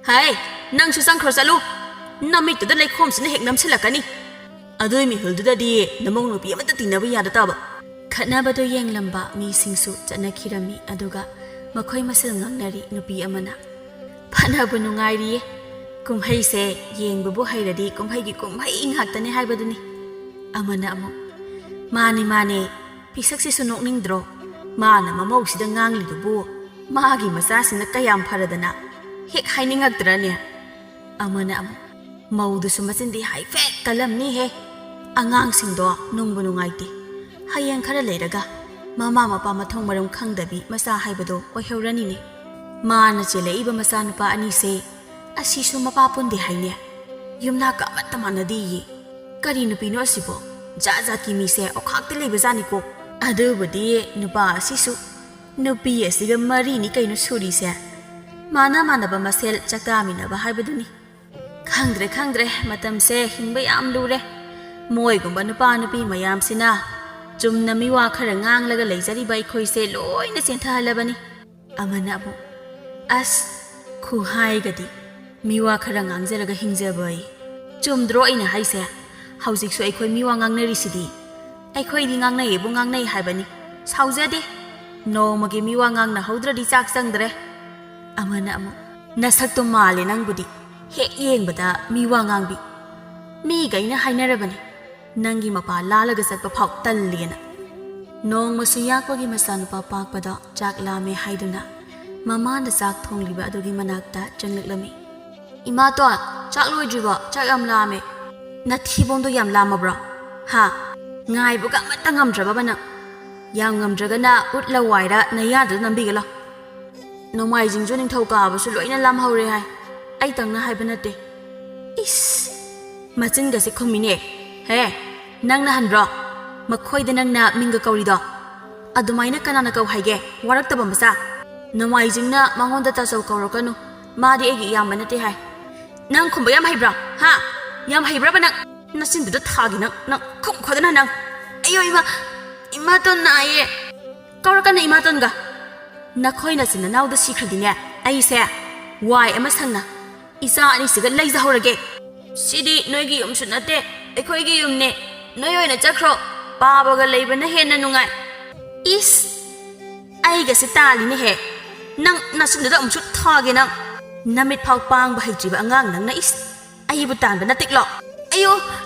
ꯍꯩ, ꯅꯪꯁꯨ ꯆꯪꯈ꯭ꯔꯣ ꯆꯠꯂꯨ꯫ ꯅꯃꯤꯠꯇꯨꯗ ꯂꯩꯈꯣꯝꯁꯤꯅ ꯍꯦꯛ ꯅꯝꯁꯤꯜꯂꯛꯀꯅꯤ꯫ ꯑꯗꯨꯏ ꯃꯤꯍꯨꯜꯗꯨꯗꯗꯤ ꯅꯃꯧ ꯅꯨꯄꯤ ꯑꯃꯠꯇ ꯇꯤꯟꯅꯕ ꯌꯥꯗ ꯇꯥꯕ꯫ ꯈꯠꯅꯕꯗꯨ ꯌꯦꯡꯂꯝꯕ ꯃꯤꯁꯤꯡꯁꯨ ꯆꯠꯅꯈꯤꯔꯝꯃꯤ, ꯑꯗꯨꯒ ꯃꯈꯣꯏ ꯃꯁꯦꯜ ꯉꯥꯡꯅꯔꯤ꯫ ꯅꯨꯄꯤ ꯑꯃꯅ, "ꯐꯅꯕꯨ ꯅꯨꯡꯉꯥꯏꯔꯤꯌꯦ꯫ ꯀꯨꯝꯍꯩꯁꯦ ꯌꯦꯡꯕꯕꯨ ꯍꯩꯔꯗꯤ ꯀꯨꯝꯍꯩꯒꯤ ꯀꯨꯝꯍꯩ ꯉꯥꯛꯇꯅꯦ ꯍꯥꯏꯕꯗꯨꯅꯤ"꯫ ꯑꯃꯅ ꯑꯃꯨꯛ, "ꯃꯥꯅꯦ, ꯃꯥꯅꯦ, ꯄꯤꯁꯛꯁꯤꯁꯨ ꯅꯣꯛꯅꯤꯡꯗ꯭ꯔꯣ? ꯃꯥꯅ ꯃꯃꯧꯁꯤꯗ ꯉꯥꯡꯂꯤꯗꯨꯕꯨ ꯃꯥꯒꯤ ꯃꯆꯥꯁꯤꯡꯅ ꯀꯌꯥꯝ ꯐꯔꯗꯅ ꯍꯦꯛ ꯍꯥꯏꯅꯤꯡꯉꯛꯇ꯭ꯔꯅꯦ?" ꯑꯃꯅ ꯑꯃꯨꯛ, "ꯃꯧꯗꯨꯁꯨ ꯃꯆꯤꯟꯗꯤ ꯍꯥꯏꯐꯦꯠ ꯀꯜꯂꯝꯅꯤꯍꯦ꯫ ꯑꯉꯥꯡꯁꯤꯡꯗꯣ ꯅꯨꯡꯕꯨ ꯅꯨꯡꯉꯥꯏꯇꯦ꯫ ꯍꯌꯦꯡ ꯈꯔ ꯂꯩꯔꯒ ꯃꯃꯥ ꯃꯄꯥ ꯃꯊꯣꯡ ꯃꯔꯝ ꯈꯪꯗꯕꯤ ꯃꯆꯥ ꯍꯥꯏꯕꯗꯣ ꯑꯣꯏꯍꯧꯔꯅꯤꯅꯦ꯫ ꯃꯥꯅ ꯆꯦꯜꯂꯛꯏꯕ ꯃꯆꯥꯅꯨꯄꯥ ꯑꯅꯤꯁꯦ ꯑꯁꯤꯁꯨ ꯃꯄꯥ ꯄꯨꯟꯗꯦ ꯍꯥꯏꯅꯦ꯫ ꯌꯨꯝꯅꯥꯛꯀ ꯑꯃꯠꯇ ꯃꯥꯟꯅꯗꯦꯌꯦ꯫ ꯀꯔꯤ ꯅꯨꯄꯤꯅꯣ ꯑꯁꯤꯕꯣ? ꯖꯥꯠ ꯖꯥꯠꯀꯤ ꯃꯤꯁꯦ ꯑꯣꯈꯥꯛꯇ ꯂꯩꯕꯖꯥꯠꯅꯤꯀꯣ꯫ ꯑꯗꯨꯕꯨꯗꯤ ꯅꯨꯄꯥ ꯑꯁꯤꯁꯨ ꯅꯨꯄꯤ ꯑꯁꯤꯒ ꯃꯔꯤꯅꯤ ꯀꯩꯅꯣ ꯁꯨꯔꯤꯁꯦ꯫ ꯃꯥꯅ ꯃꯥꯟꯅꯕ ꯃꯁꯦꯜ ꯆꯥꯛꯇꯥꯃꯤꯟꯅꯕ ꯍꯥꯏꯕꯗꯨꯅꯤ꯫ ꯈꯪꯗ꯭ꯔꯦ, ꯈꯪꯗ꯭ꯔꯦ, ꯃꯇꯝꯁꯦ ꯍꯤꯡꯕ ꯌꯥꯝ ꯂꯨꯔꯦ꯫ ꯃꯣꯏꯒꯨꯝꯕ ꯅꯨꯄꯥ ꯅꯨꯄꯤ ꯃꯌꯥꯝꯁꯤꯅ ꯆꯨꯝꯅ ꯃꯤꯋꯥ ꯈꯔ ꯉꯥꯡꯂꯒ ꯂꯩꯖꯔꯤꯕ ꯑꯩꯈꯣꯏꯁꯦ ꯂꯣꯏꯅ ꯆꯦꯟꯊꯍꯜꯂꯕꯅꯤ"꯫ ꯑꯃꯅ ꯑꯃꯨꯛ, "ꯑꯁ, ꯈꯨꯍꯥꯏꯒꯗꯤ, ꯃꯤꯋꯥ ꯈꯔ ꯉꯥꯡꯖꯔꯒ ꯍꯤꯡꯖꯕ ꯑꯩ꯫ ꯆꯨꯝꯗ꯭ꯔꯣ ꯑꯩꯅ ꯍꯥꯏꯁꯦ? ꯍꯧꯖꯤꯛꯁꯨ ꯑꯩꯈꯣꯏ ꯃꯤꯋꯥ ꯉꯥꯡꯅꯔꯤꯁꯤꯗꯤ꯫ ꯑꯩꯈꯣꯏꯗꯤ ꯉꯥꯡꯅꯩꯌꯦꯕꯨ ꯉꯥꯡꯅꯩ ꯍꯥꯏꯕꯅꯤ꯫ ꯁꯥꯎꯖꯗꯦ꯫ ꯅꯣꯡꯃꯒꯤ ꯃꯤꯋꯥ ꯉꯥꯡꯅꯍꯧꯗ꯭ꯔꯗꯤ ꯆꯥꯛ ꯆꯪꯗ꯭ꯔꯦ"꯫ ꯑꯃꯅ ꯑꯃꯨꯛ, "ꯅꯁꯛꯇꯣ ꯃꯥꯜꯂꯦ ꯅꯪꯕꯨꯗꯤ꯫ ꯍꯦꯛ ꯌꯦꯡꯕꯗ ꯃꯤꯋꯥ ꯉꯥꯡꯕꯤ꯫ ꯃꯤꯒꯩꯅ ꯍꯥꯏꯅꯔꯕꯅꯤ, ꯅꯪꯒꯤ ꯃꯄꯥ ꯂꯥꯜꯂꯒ ꯆꯠꯄ ꯐꯥꯎ ꯇꯜꯂꯦꯅ"꯫ ꯅꯣꯡꯃꯁꯨ ꯌꯥꯛꯄꯒꯤ ꯃꯆꯥꯅꯨꯄꯥ ꯄꯥꯛꯄꯗꯣ ꯆꯥꯛ ꯂꯥꯝꯃꯦ ꯍꯥꯏꯗꯨꯅ ꯃꯃꯥꯅ ꯆꯥꯛ ꯊꯣꯡꯂꯤꯕ ꯑꯗꯨꯒꯤ ꯃꯅꯥꯛꯇ ꯆꯪꯂꯛꯂꯝꯃꯤ꯫ "ꯏꯃꯥꯇꯣꯟ, ꯆꯥꯛ ꯂꯣꯏꯗ꯭ꯔꯤꯕꯣ? ꯆꯥꯛ ꯌꯥꯝ ꯂꯥꯝꯃꯦ"꯫ "ꯅꯊꯤꯕꯣꯡꯗꯣ ꯌꯥꯝ ꯂꯥꯝꯃꯕ꯭ꯔꯣ? ꯍꯥ? ꯉꯥꯏꯕꯒ ꯑꯃꯠꯇ ꯉꯝꯗ꯭ꯔꯕꯕ ꯅꯪ? ꯌꯥꯝ ꯉꯝꯗ꯭ꯔꯒꯅ ꯎꯠ ꯂꯋꯥꯏꯔ ꯅꯌꯥꯗꯨꯗ ꯅꯝꯕꯤꯒꯦ ꯂꯥꯎ꯫ ꯅꯣꯡꯃꯥꯏꯖꯤꯡꯁꯨ ꯅꯤꯡꯊꯧꯀꯥꯕꯁꯨ ꯂꯣꯏꯅ ꯂꯥꯝꯍꯧꯔꯦ ꯍꯥꯏ꯫ ꯑꯩꯇꯪꯅ ꯍꯥꯏꯕ ꯅꯠꯇꯦ"꯫ "ꯏꯁ! ꯃꯆꯤꯟꯒꯁꯦ ꯈꯨꯝꯃꯤꯅꯦ꯫ ꯍꯦ, ꯅꯪꯅ ꯍꯟꯕ꯭ꯔꯣ? ꯃꯈꯣꯏꯗ ꯅꯪꯅ ꯃꯤꯡꯒ ꯀꯧꯔꯤꯗꯣ? ꯑꯗꯨꯃꯥꯏꯅ ꯀꯅꯥꯅ ꯀꯧ ꯍꯥꯏꯒꯦ? ꯋꯥꯔꯛꯇꯕ ꯃꯆꯥ꯫ ꯅꯣꯡꯃꯥꯏꯖꯤꯡꯅ ꯃꯉꯣꯟꯗ ꯇꯥꯆꯧ ꯀꯧꯔꯛꯀꯅꯨ꯫ ꯃꯥꯗꯤ ꯑꯩꯒꯤ ꯏꯌꯥꯝꯕ ꯅꯠꯇꯦ ꯍꯥꯏ"꯫ "ꯅꯪ ꯈꯨꯝꯕ ꯌꯥꯝ ꯍꯩꯕ꯭ꯔꯥ? ꯍꯥ? ꯌꯥꯝ ꯍꯩꯕ꯭ꯔꯕ ꯅꯪ? ꯅꯆꯤꯟꯗꯨꯗ ꯊꯥꯒꯦ ꯅꯪ, ꯅꯪ ꯈꯨꯝꯈꯣꯗꯅ ꯅꯪ꯫ ꯑꯌꯣ ꯏꯃꯥ, ꯏꯃꯥꯇꯣꯟ ꯅꯥꯏꯌꯦ"꯫ "ꯀꯧꯔꯛꯀꯅꯨ ꯏꯃꯥꯇꯣꯟꯒ꯫ ꯅꯈꯣꯏ ꯅꯆꯤꯟ ꯅꯅꯥꯎꯗ ꯁꯤꯈ꯭ꯔꯗꯤꯅꯦ, ꯑꯩꯁꯦ ꯋꯥꯏ ꯑꯃ ꯁꯪꯅ ꯏꯆꯥ ꯑꯅꯤꯁꯤꯒ ꯂꯩꯖꯍꯧꯔꯒꯦ"꯫ "ꯁꯤꯗꯤ ꯅꯣꯏꯒꯤ ꯌꯨꯝꯁꯨ ꯅꯠꯇꯦ, ꯑꯩꯈꯣꯏꯒꯤ ꯌꯨꯝꯅꯦ꯫ ꯅꯣꯏ ꯑꯣꯏꯅ ꯆꯠꯈ꯭ꯔꯣ, ꯄꯥꯕꯒ ꯂꯩꯕꯅ ꯍꯦꯟꯅ ꯅꯨꯡꯉꯥꯏ꯫" ꯏꯁ, ꯑꯩꯒꯁꯦ ꯇꯥꯜꯂꯤꯅꯦꯍꯦ꯫ ꯅꯪ ꯅꯆꯤꯟꯗꯨꯗ ꯑꯃꯨꯛꯁꯨ ꯊꯥꯒꯦ ꯅꯪ꯫ ꯅꯃꯤꯠ ꯐꯥꯎ ꯄꯥꯡꯕ ꯍꯩꯇ꯭ꯔꯤꯕ ꯑꯉꯥꯡ ꯅꯪꯅ, ꯏꯁ, ꯑꯩꯕꯨ ꯇꯥꯟꯕ ꯅꯠꯇꯦꯛꯂꯣ? ꯑꯌꯣ,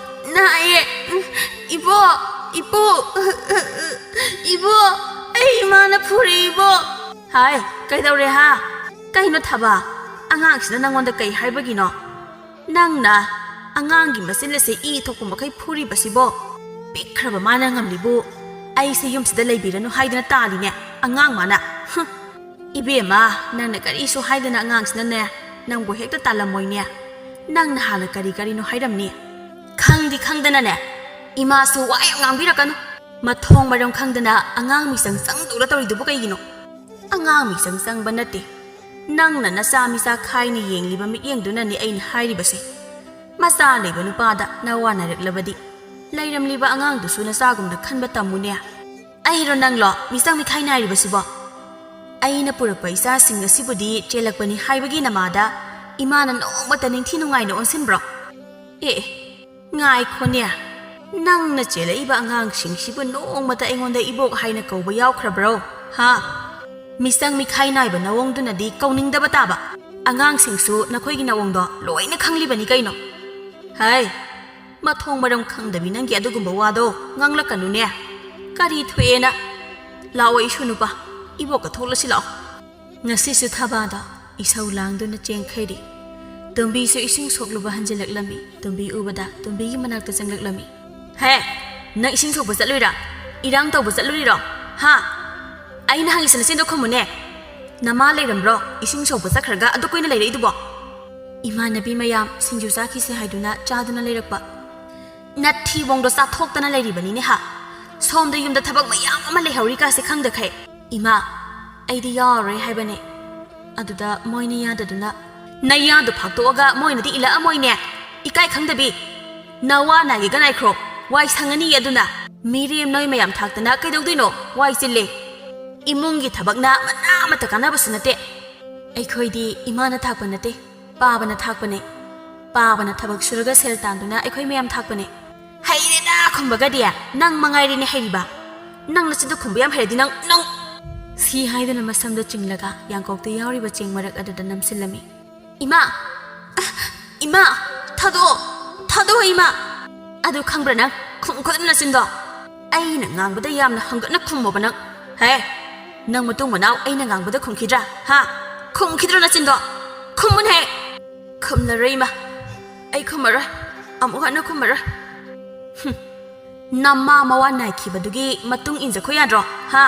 ꯅꯥꯏꯌꯦ꯫ ꯏꯕꯣ, ꯏꯄꯨ, ꯏꯕꯣ, ꯑꯩ ꯏꯃꯥꯅ ꯐꯨꯔꯦ, ꯏꯕꯣ꯫ ꯍꯥꯏ, ꯀꯩꯗꯧꯔꯦ ꯍꯥ? ꯀꯩꯅꯣ ꯊꯕ? ꯑꯉꯥꯡꯁꯤꯅ ꯅꯪꯉꯣꯟꯗ ꯀꯩ ꯍꯥꯏꯕꯒꯤꯅꯣ? ꯅꯪꯅ ꯑꯉꯥꯡꯒꯤ ꯃꯆꯤꯟ ꯑꯁꯦ ꯏ ꯊꯣꯛꯄ ꯃꯈꯩ ꯐꯨꯔꯤꯕꯁꯤꯕꯣ? ꯄꯤꯛꯈ꯭ꯔꯕ ꯃꯥꯅ ꯉꯝꯂꯤꯕꯨ? ꯑꯩꯁꯦ ꯌꯨꯝꯁꯤꯗ ꯂꯩꯕꯤꯔꯅꯨ ꯍꯥꯏꯗꯅ ꯇꯥꯜꯂꯤꯅꯦ, ꯑꯉꯥꯡ ꯃꯥꯅ꯫ ꯍꯨꯝ꯫ ꯏꯕꯦꯝꯃ, ꯅꯪꯅ ꯀꯔꯤꯁꯨ ꯍꯥꯏꯗꯅ ꯑꯉꯥꯡꯁꯤꯅꯅꯦ, ꯅꯪꯕꯨ ꯍꯦꯛꯇ ꯇꯥꯜꯂꯝꯃꯣꯏꯅꯦ꯫ ꯅꯪꯅ ꯍꯥꯟꯅ ꯀꯔꯤ ꯀꯔꯤꯅꯣ ꯍꯥꯏꯔꯝꯅꯤ? ꯈꯪꯗꯤ ꯈꯪꯗꯅꯅꯦ, ꯏꯃꯥꯁꯨ ꯋꯥ ꯌꯥꯝ ꯉꯥꯡꯕꯤꯔꯛꯀꯅꯨ꯫ ꯃꯊꯣꯡ ꯃꯔꯝ ꯈꯪꯗꯅ ꯑꯉꯥꯡ ꯃꯤꯆꯪ ꯆꯪꯗꯧꯔ ꯇꯧꯔꯤꯗꯨꯕꯨ ꯀꯩꯒꯤꯅꯣ? ꯑꯉꯥꯡ ꯃꯤꯆꯪ ꯆꯪꯕ ꯅꯠꯇꯦ꯫ ꯅꯪꯅ ꯅꯆꯥ ꯃꯤꯆꯥ ꯈꯥꯏꯅ ꯌꯦꯡꯂꯤꯕ ꯃꯤꯠꯌꯦꯡꯗꯨꯅꯅꯦ ꯑꯩꯅ ꯍꯥꯏꯔꯤꯕꯁꯦ꯫ ꯃꯆꯥ ꯂꯩꯕ ꯅꯨꯄꯥꯗ ꯅꯋꯥ ꯅꯥꯏꯔꯛꯂꯕꯗꯤ, ꯂꯩꯔꯝꯂꯤꯕ ꯑꯉꯥꯡꯗꯨꯁꯨ ꯅꯆꯥꯒꯨꯝꯅ ꯈꯟꯕ ꯇꯝꯃꯨꯅꯦ꯫ ꯑꯩꯔꯣ ꯅꯪꯂꯣ ꯃꯤꯆꯪ ꯃꯤꯈꯥꯏ ꯅꯥꯏꯔꯤꯕꯁꯤꯕꯣ? ꯑꯩꯅ ꯄꯨꯔꯛꯄ ꯏꯆꯥꯁꯤꯡ ꯑꯁꯤꯕꯨꯗꯤ ꯆꯦꯜꯂꯛꯄꯅꯤ ꯍꯥꯏꯕꯒꯤ ꯅꯃꯥꯗ ꯏꯃꯥꯅ ꯅꯣꯡꯃꯇ ꯅꯤꯡꯊꯤ ꯅꯨꯡꯉꯥꯏꯅ ꯑꯣꯟꯁꯤꯟꯕ꯭ꯔꯣ? ꯑꯦ, ꯑꯦ, ꯉꯥꯏꯈꯣꯅꯦ, ꯅꯪꯅ ꯆꯦꯜꯂꯛꯏꯕ ꯑꯉꯥꯡꯁꯤꯡꯁꯤꯕꯨ ꯅꯣꯡꯃꯇ ꯑꯩꯉꯣꯟꯗ ꯏꯕꯣꯛ ꯍꯥꯏꯅ ꯀꯧꯕ ꯌꯥꯎꯈ꯭ꯔꯕ꯭ꯔꯣ? ꯍꯥ? ꯃꯤꯆꯪ ꯃꯤꯈꯥꯏ ꯅꯥꯏꯕ ꯅꯋꯣꯡꯗꯨꯅꯗꯤ ꯀꯧꯅꯤꯡꯗꯕ ꯇꯥꯕ꯫ ꯑꯉꯥꯡꯁꯤꯡꯁꯨ ꯅꯈꯣꯏꯒꯤ ꯅꯋꯣꯡꯗꯣ ꯂꯣꯏꯅ ꯈꯪꯂꯤꯕꯅꯤ ꯀꯩꯅꯣ꯫ ꯍꯩ, ꯃꯊꯣꯡ ꯃꯔꯝ ꯈꯪꯗꯕꯤ ꯅꯪꯒꯤ ꯑꯗꯨꯒꯨꯝꯕ ꯋꯥꯗꯣ ꯉꯥꯡꯂꯛꯀꯅꯨꯅꯦ꯫ ꯀꯔꯤ ꯊꯣꯛꯑꯦꯅ? ꯂꯥꯛꯑꯣ ꯏꯁꯨ ꯅꯨꯄꯥ, ꯏꯕꯣꯛꯀ ꯊꯣꯛꯂꯁꯤ ꯂꯥꯛꯑꯣ꯫ ꯉꯁꯤꯁꯨ ꯊꯕꯥꯗ ꯏꯁꯧ ꯂꯥꯡꯗꯨꯅ ꯆꯦꯟꯈꯩꯔꯤ꯫ ꯇꯣꯝꯕꯤꯁꯨ ꯏꯁꯤꯡ ꯁꯣꯛꯂꯨꯕ ꯍꯟꯖꯤꯜꯂꯛꯂꯝꯃꯤ꯫ ꯇꯣꯝꯕꯤ ꯎꯕꯗ ꯇꯣꯝꯕꯤꯒꯤ ꯃꯅꯥꯛꯇ ꯆꯪꯂꯛꯂꯝꯃꯤ꯫ "ꯍꯦ, ꯅꯪ ꯏꯁꯤꯡ ꯁꯣꯛꯄ ꯆꯠꯂꯨꯏꯔꯥ? ꯏꯔꯥꯡ ꯇꯧꯕ ꯆꯠꯂꯨꯔꯤꯔꯣ? ꯍꯥ? ꯑꯩꯅ ꯍꯪꯉꯤꯁꯤ ꯅꯆꯤꯟꯗꯣ ꯈꯨꯝꯃꯨꯅꯦ꯫ ꯅꯃꯥ ꯂꯩꯔꯝꯕ꯭ꯔꯣ ꯏꯁꯤꯡ ꯁꯣꯛꯄ ꯆꯠꯈ꯭ꯔꯒ ꯑꯗꯨ ꯀꯨꯏꯅ ꯂꯩꯔꯛꯏꯗꯨꯕꯣ?" "ꯏꯃꯥꯟꯅꯕꯤ ꯃꯌꯥꯝ ꯁꯤꯡꯖꯨ ꯆꯥꯈꯤꯁꯦ ꯍꯥꯏꯗꯨꯅ ꯆꯥꯗꯨꯅ ꯂꯩꯔꯛꯄ꯫ ꯅꯊꯤꯕꯣꯡꯗꯣ ꯆꯥꯊꯣꯛꯇꯅ ꯂꯩꯔꯤꯕꯅꯤꯅꯦ ꯍꯥ? ꯁꯣꯝꯗ ꯌꯨꯝꯗ ꯊꯕꯛ ꯃꯌꯥꯝ ꯑꯃ ꯂꯩꯍꯧꯔꯤ ꯀꯥꯁꯦ ꯈꯪꯗꯈꯩ꯫ ꯏꯃꯥ, ꯑꯩꯗꯤ ꯌꯥꯎꯔꯔꯣꯏ ꯍꯥꯏꯕꯅꯦ꯫ ꯑꯗꯨꯗ ꯃꯣꯏꯅ ꯌꯥꯗꯗꯨꯅ꯫" "ꯅꯌꯥꯗꯨ ꯐꯥꯛꯇꯣꯛꯑꯒ ꯃꯣꯏꯅꯗꯤ ꯏꯜꯂꯛꯑꯝꯃꯣꯏꯅꯦ꯫ ꯏꯀꯥꯏ ꯈꯪꯗꯕꯤ꯫ ꯅꯋꯥ ꯅꯥꯒꯦꯒ ꯅꯥꯏꯈ꯭ꯔꯣ꯫ ꯋꯥꯏ ꯁꯪꯉꯅꯤꯌꯦ ꯑꯗꯨꯅ꯫ ꯃꯤꯔꯦꯝ ꯅꯣꯏ ꯃꯌꯥꯝ ꯊꯥꯛꯇꯅ ꯀꯩꯗꯧꯗꯣꯏꯅꯣ? ꯋꯥꯏ ꯆꯤꯜꯂꯦ꯫ ꯏꯃꯨꯡꯒꯤ ꯊꯕꯛꯅ ꯃꯅꯥ ꯑꯃꯠꯇ ꯀꯥꯟꯅꯕꯁꯨ ꯅꯠꯇꯦ꯫" "ꯑꯩꯈꯣꯏꯗꯤ ꯏꯃꯥꯅ ꯊꯥꯛꯄ ꯅꯠꯇꯦ, ꯄꯥꯕꯅ ꯊꯥꯛꯄꯅꯦ꯫" ꯄꯥꯕꯅ ꯊꯕꯛ ꯁꯨꯔꯒ ꯁꯦꯜ ꯇꯥꯟꯗꯨꯅ ꯑꯩꯈꯣꯏ ꯃꯌꯥꯝ ꯊꯥꯛꯄꯅꯦ꯫ ꯍꯩꯔꯦꯗ ꯈꯨꯝꯕꯒꯗꯤ꯫ ꯅꯪ ꯃꯉꯥꯏꯔꯦꯅꯦ ꯍꯩꯔꯤꯕ꯫ ꯅꯪ ꯅꯆꯤꯟꯗꯣ ꯈꯨꯝꯕ ꯌꯥꯝ ꯍꯩꯔꯗꯤ ꯅꯪ, ꯅꯪ꯫ ꯁꯤ ꯍꯥꯏꯗꯨꯅ ꯃꯁꯝꯗ ꯆꯤꯡꯂꯒ ꯌꯥꯡꯀꯣꯛꯇ ꯌꯥꯎꯔꯤꯕ ꯆꯦꯡ ꯃꯔꯛ ꯑꯗꯨꯗ ꯅꯝꯁꯤꯜꯂꯝꯃꯤ꯫ "ꯏꯃꯥ! ꯏꯃꯥ! ꯊꯥꯗꯣꯛꯑꯣ! ꯊꯥꯗꯣꯛꯑꯣ, ꯏꯃꯥ!" "ꯑꯗꯨ ꯈꯪꯕ꯭ꯔꯥ ꯅꯪ? ꯈꯨꯝꯈꯣꯗꯅ ꯅꯆꯤꯟꯗꯣ꯫ ꯑꯩꯅ ꯉꯥꯡꯕꯗ ꯌꯥꯝꯅ ꯍꯪꯒꯠꯅ ꯈꯨꯝꯃꯣꯕ ꯅꯪ꯫ ꯍꯦ! ꯅꯪ ꯃꯇꯨꯡ ꯃꯅꯥꯎ ꯑꯩꯅ ꯉꯥꯡꯕꯗ ꯈꯨꯝꯈꯤꯗ꯭ꯔꯥ? ꯍꯥ? ꯈꯨꯝꯈꯤꯗ꯭ꯔꯣ ꯅꯆꯤꯟꯗꯣ? ꯈꯨꯝꯃꯨꯅꯦ!" "ꯈꯨꯝꯂꯔꯣꯏ, ꯏꯃꯥ꯫ ꯑꯩ ꯈꯨꯝꯃꯔꯣꯏ꯫ ꯑꯃꯨꯛ ꯍꯟꯅ ꯈꯨꯝꯃꯔꯣꯏ꯫" ꯍꯨꯝ꯫ ꯅꯃꯥ ꯃꯋꯥ ꯅꯥꯏꯈꯤꯕꯗꯨꯒꯤ ꯃꯇꯨꯡ ꯏꯟꯖꯈꯣ ꯌꯥꯗ꯭ꯔꯣ? ꯍꯥ?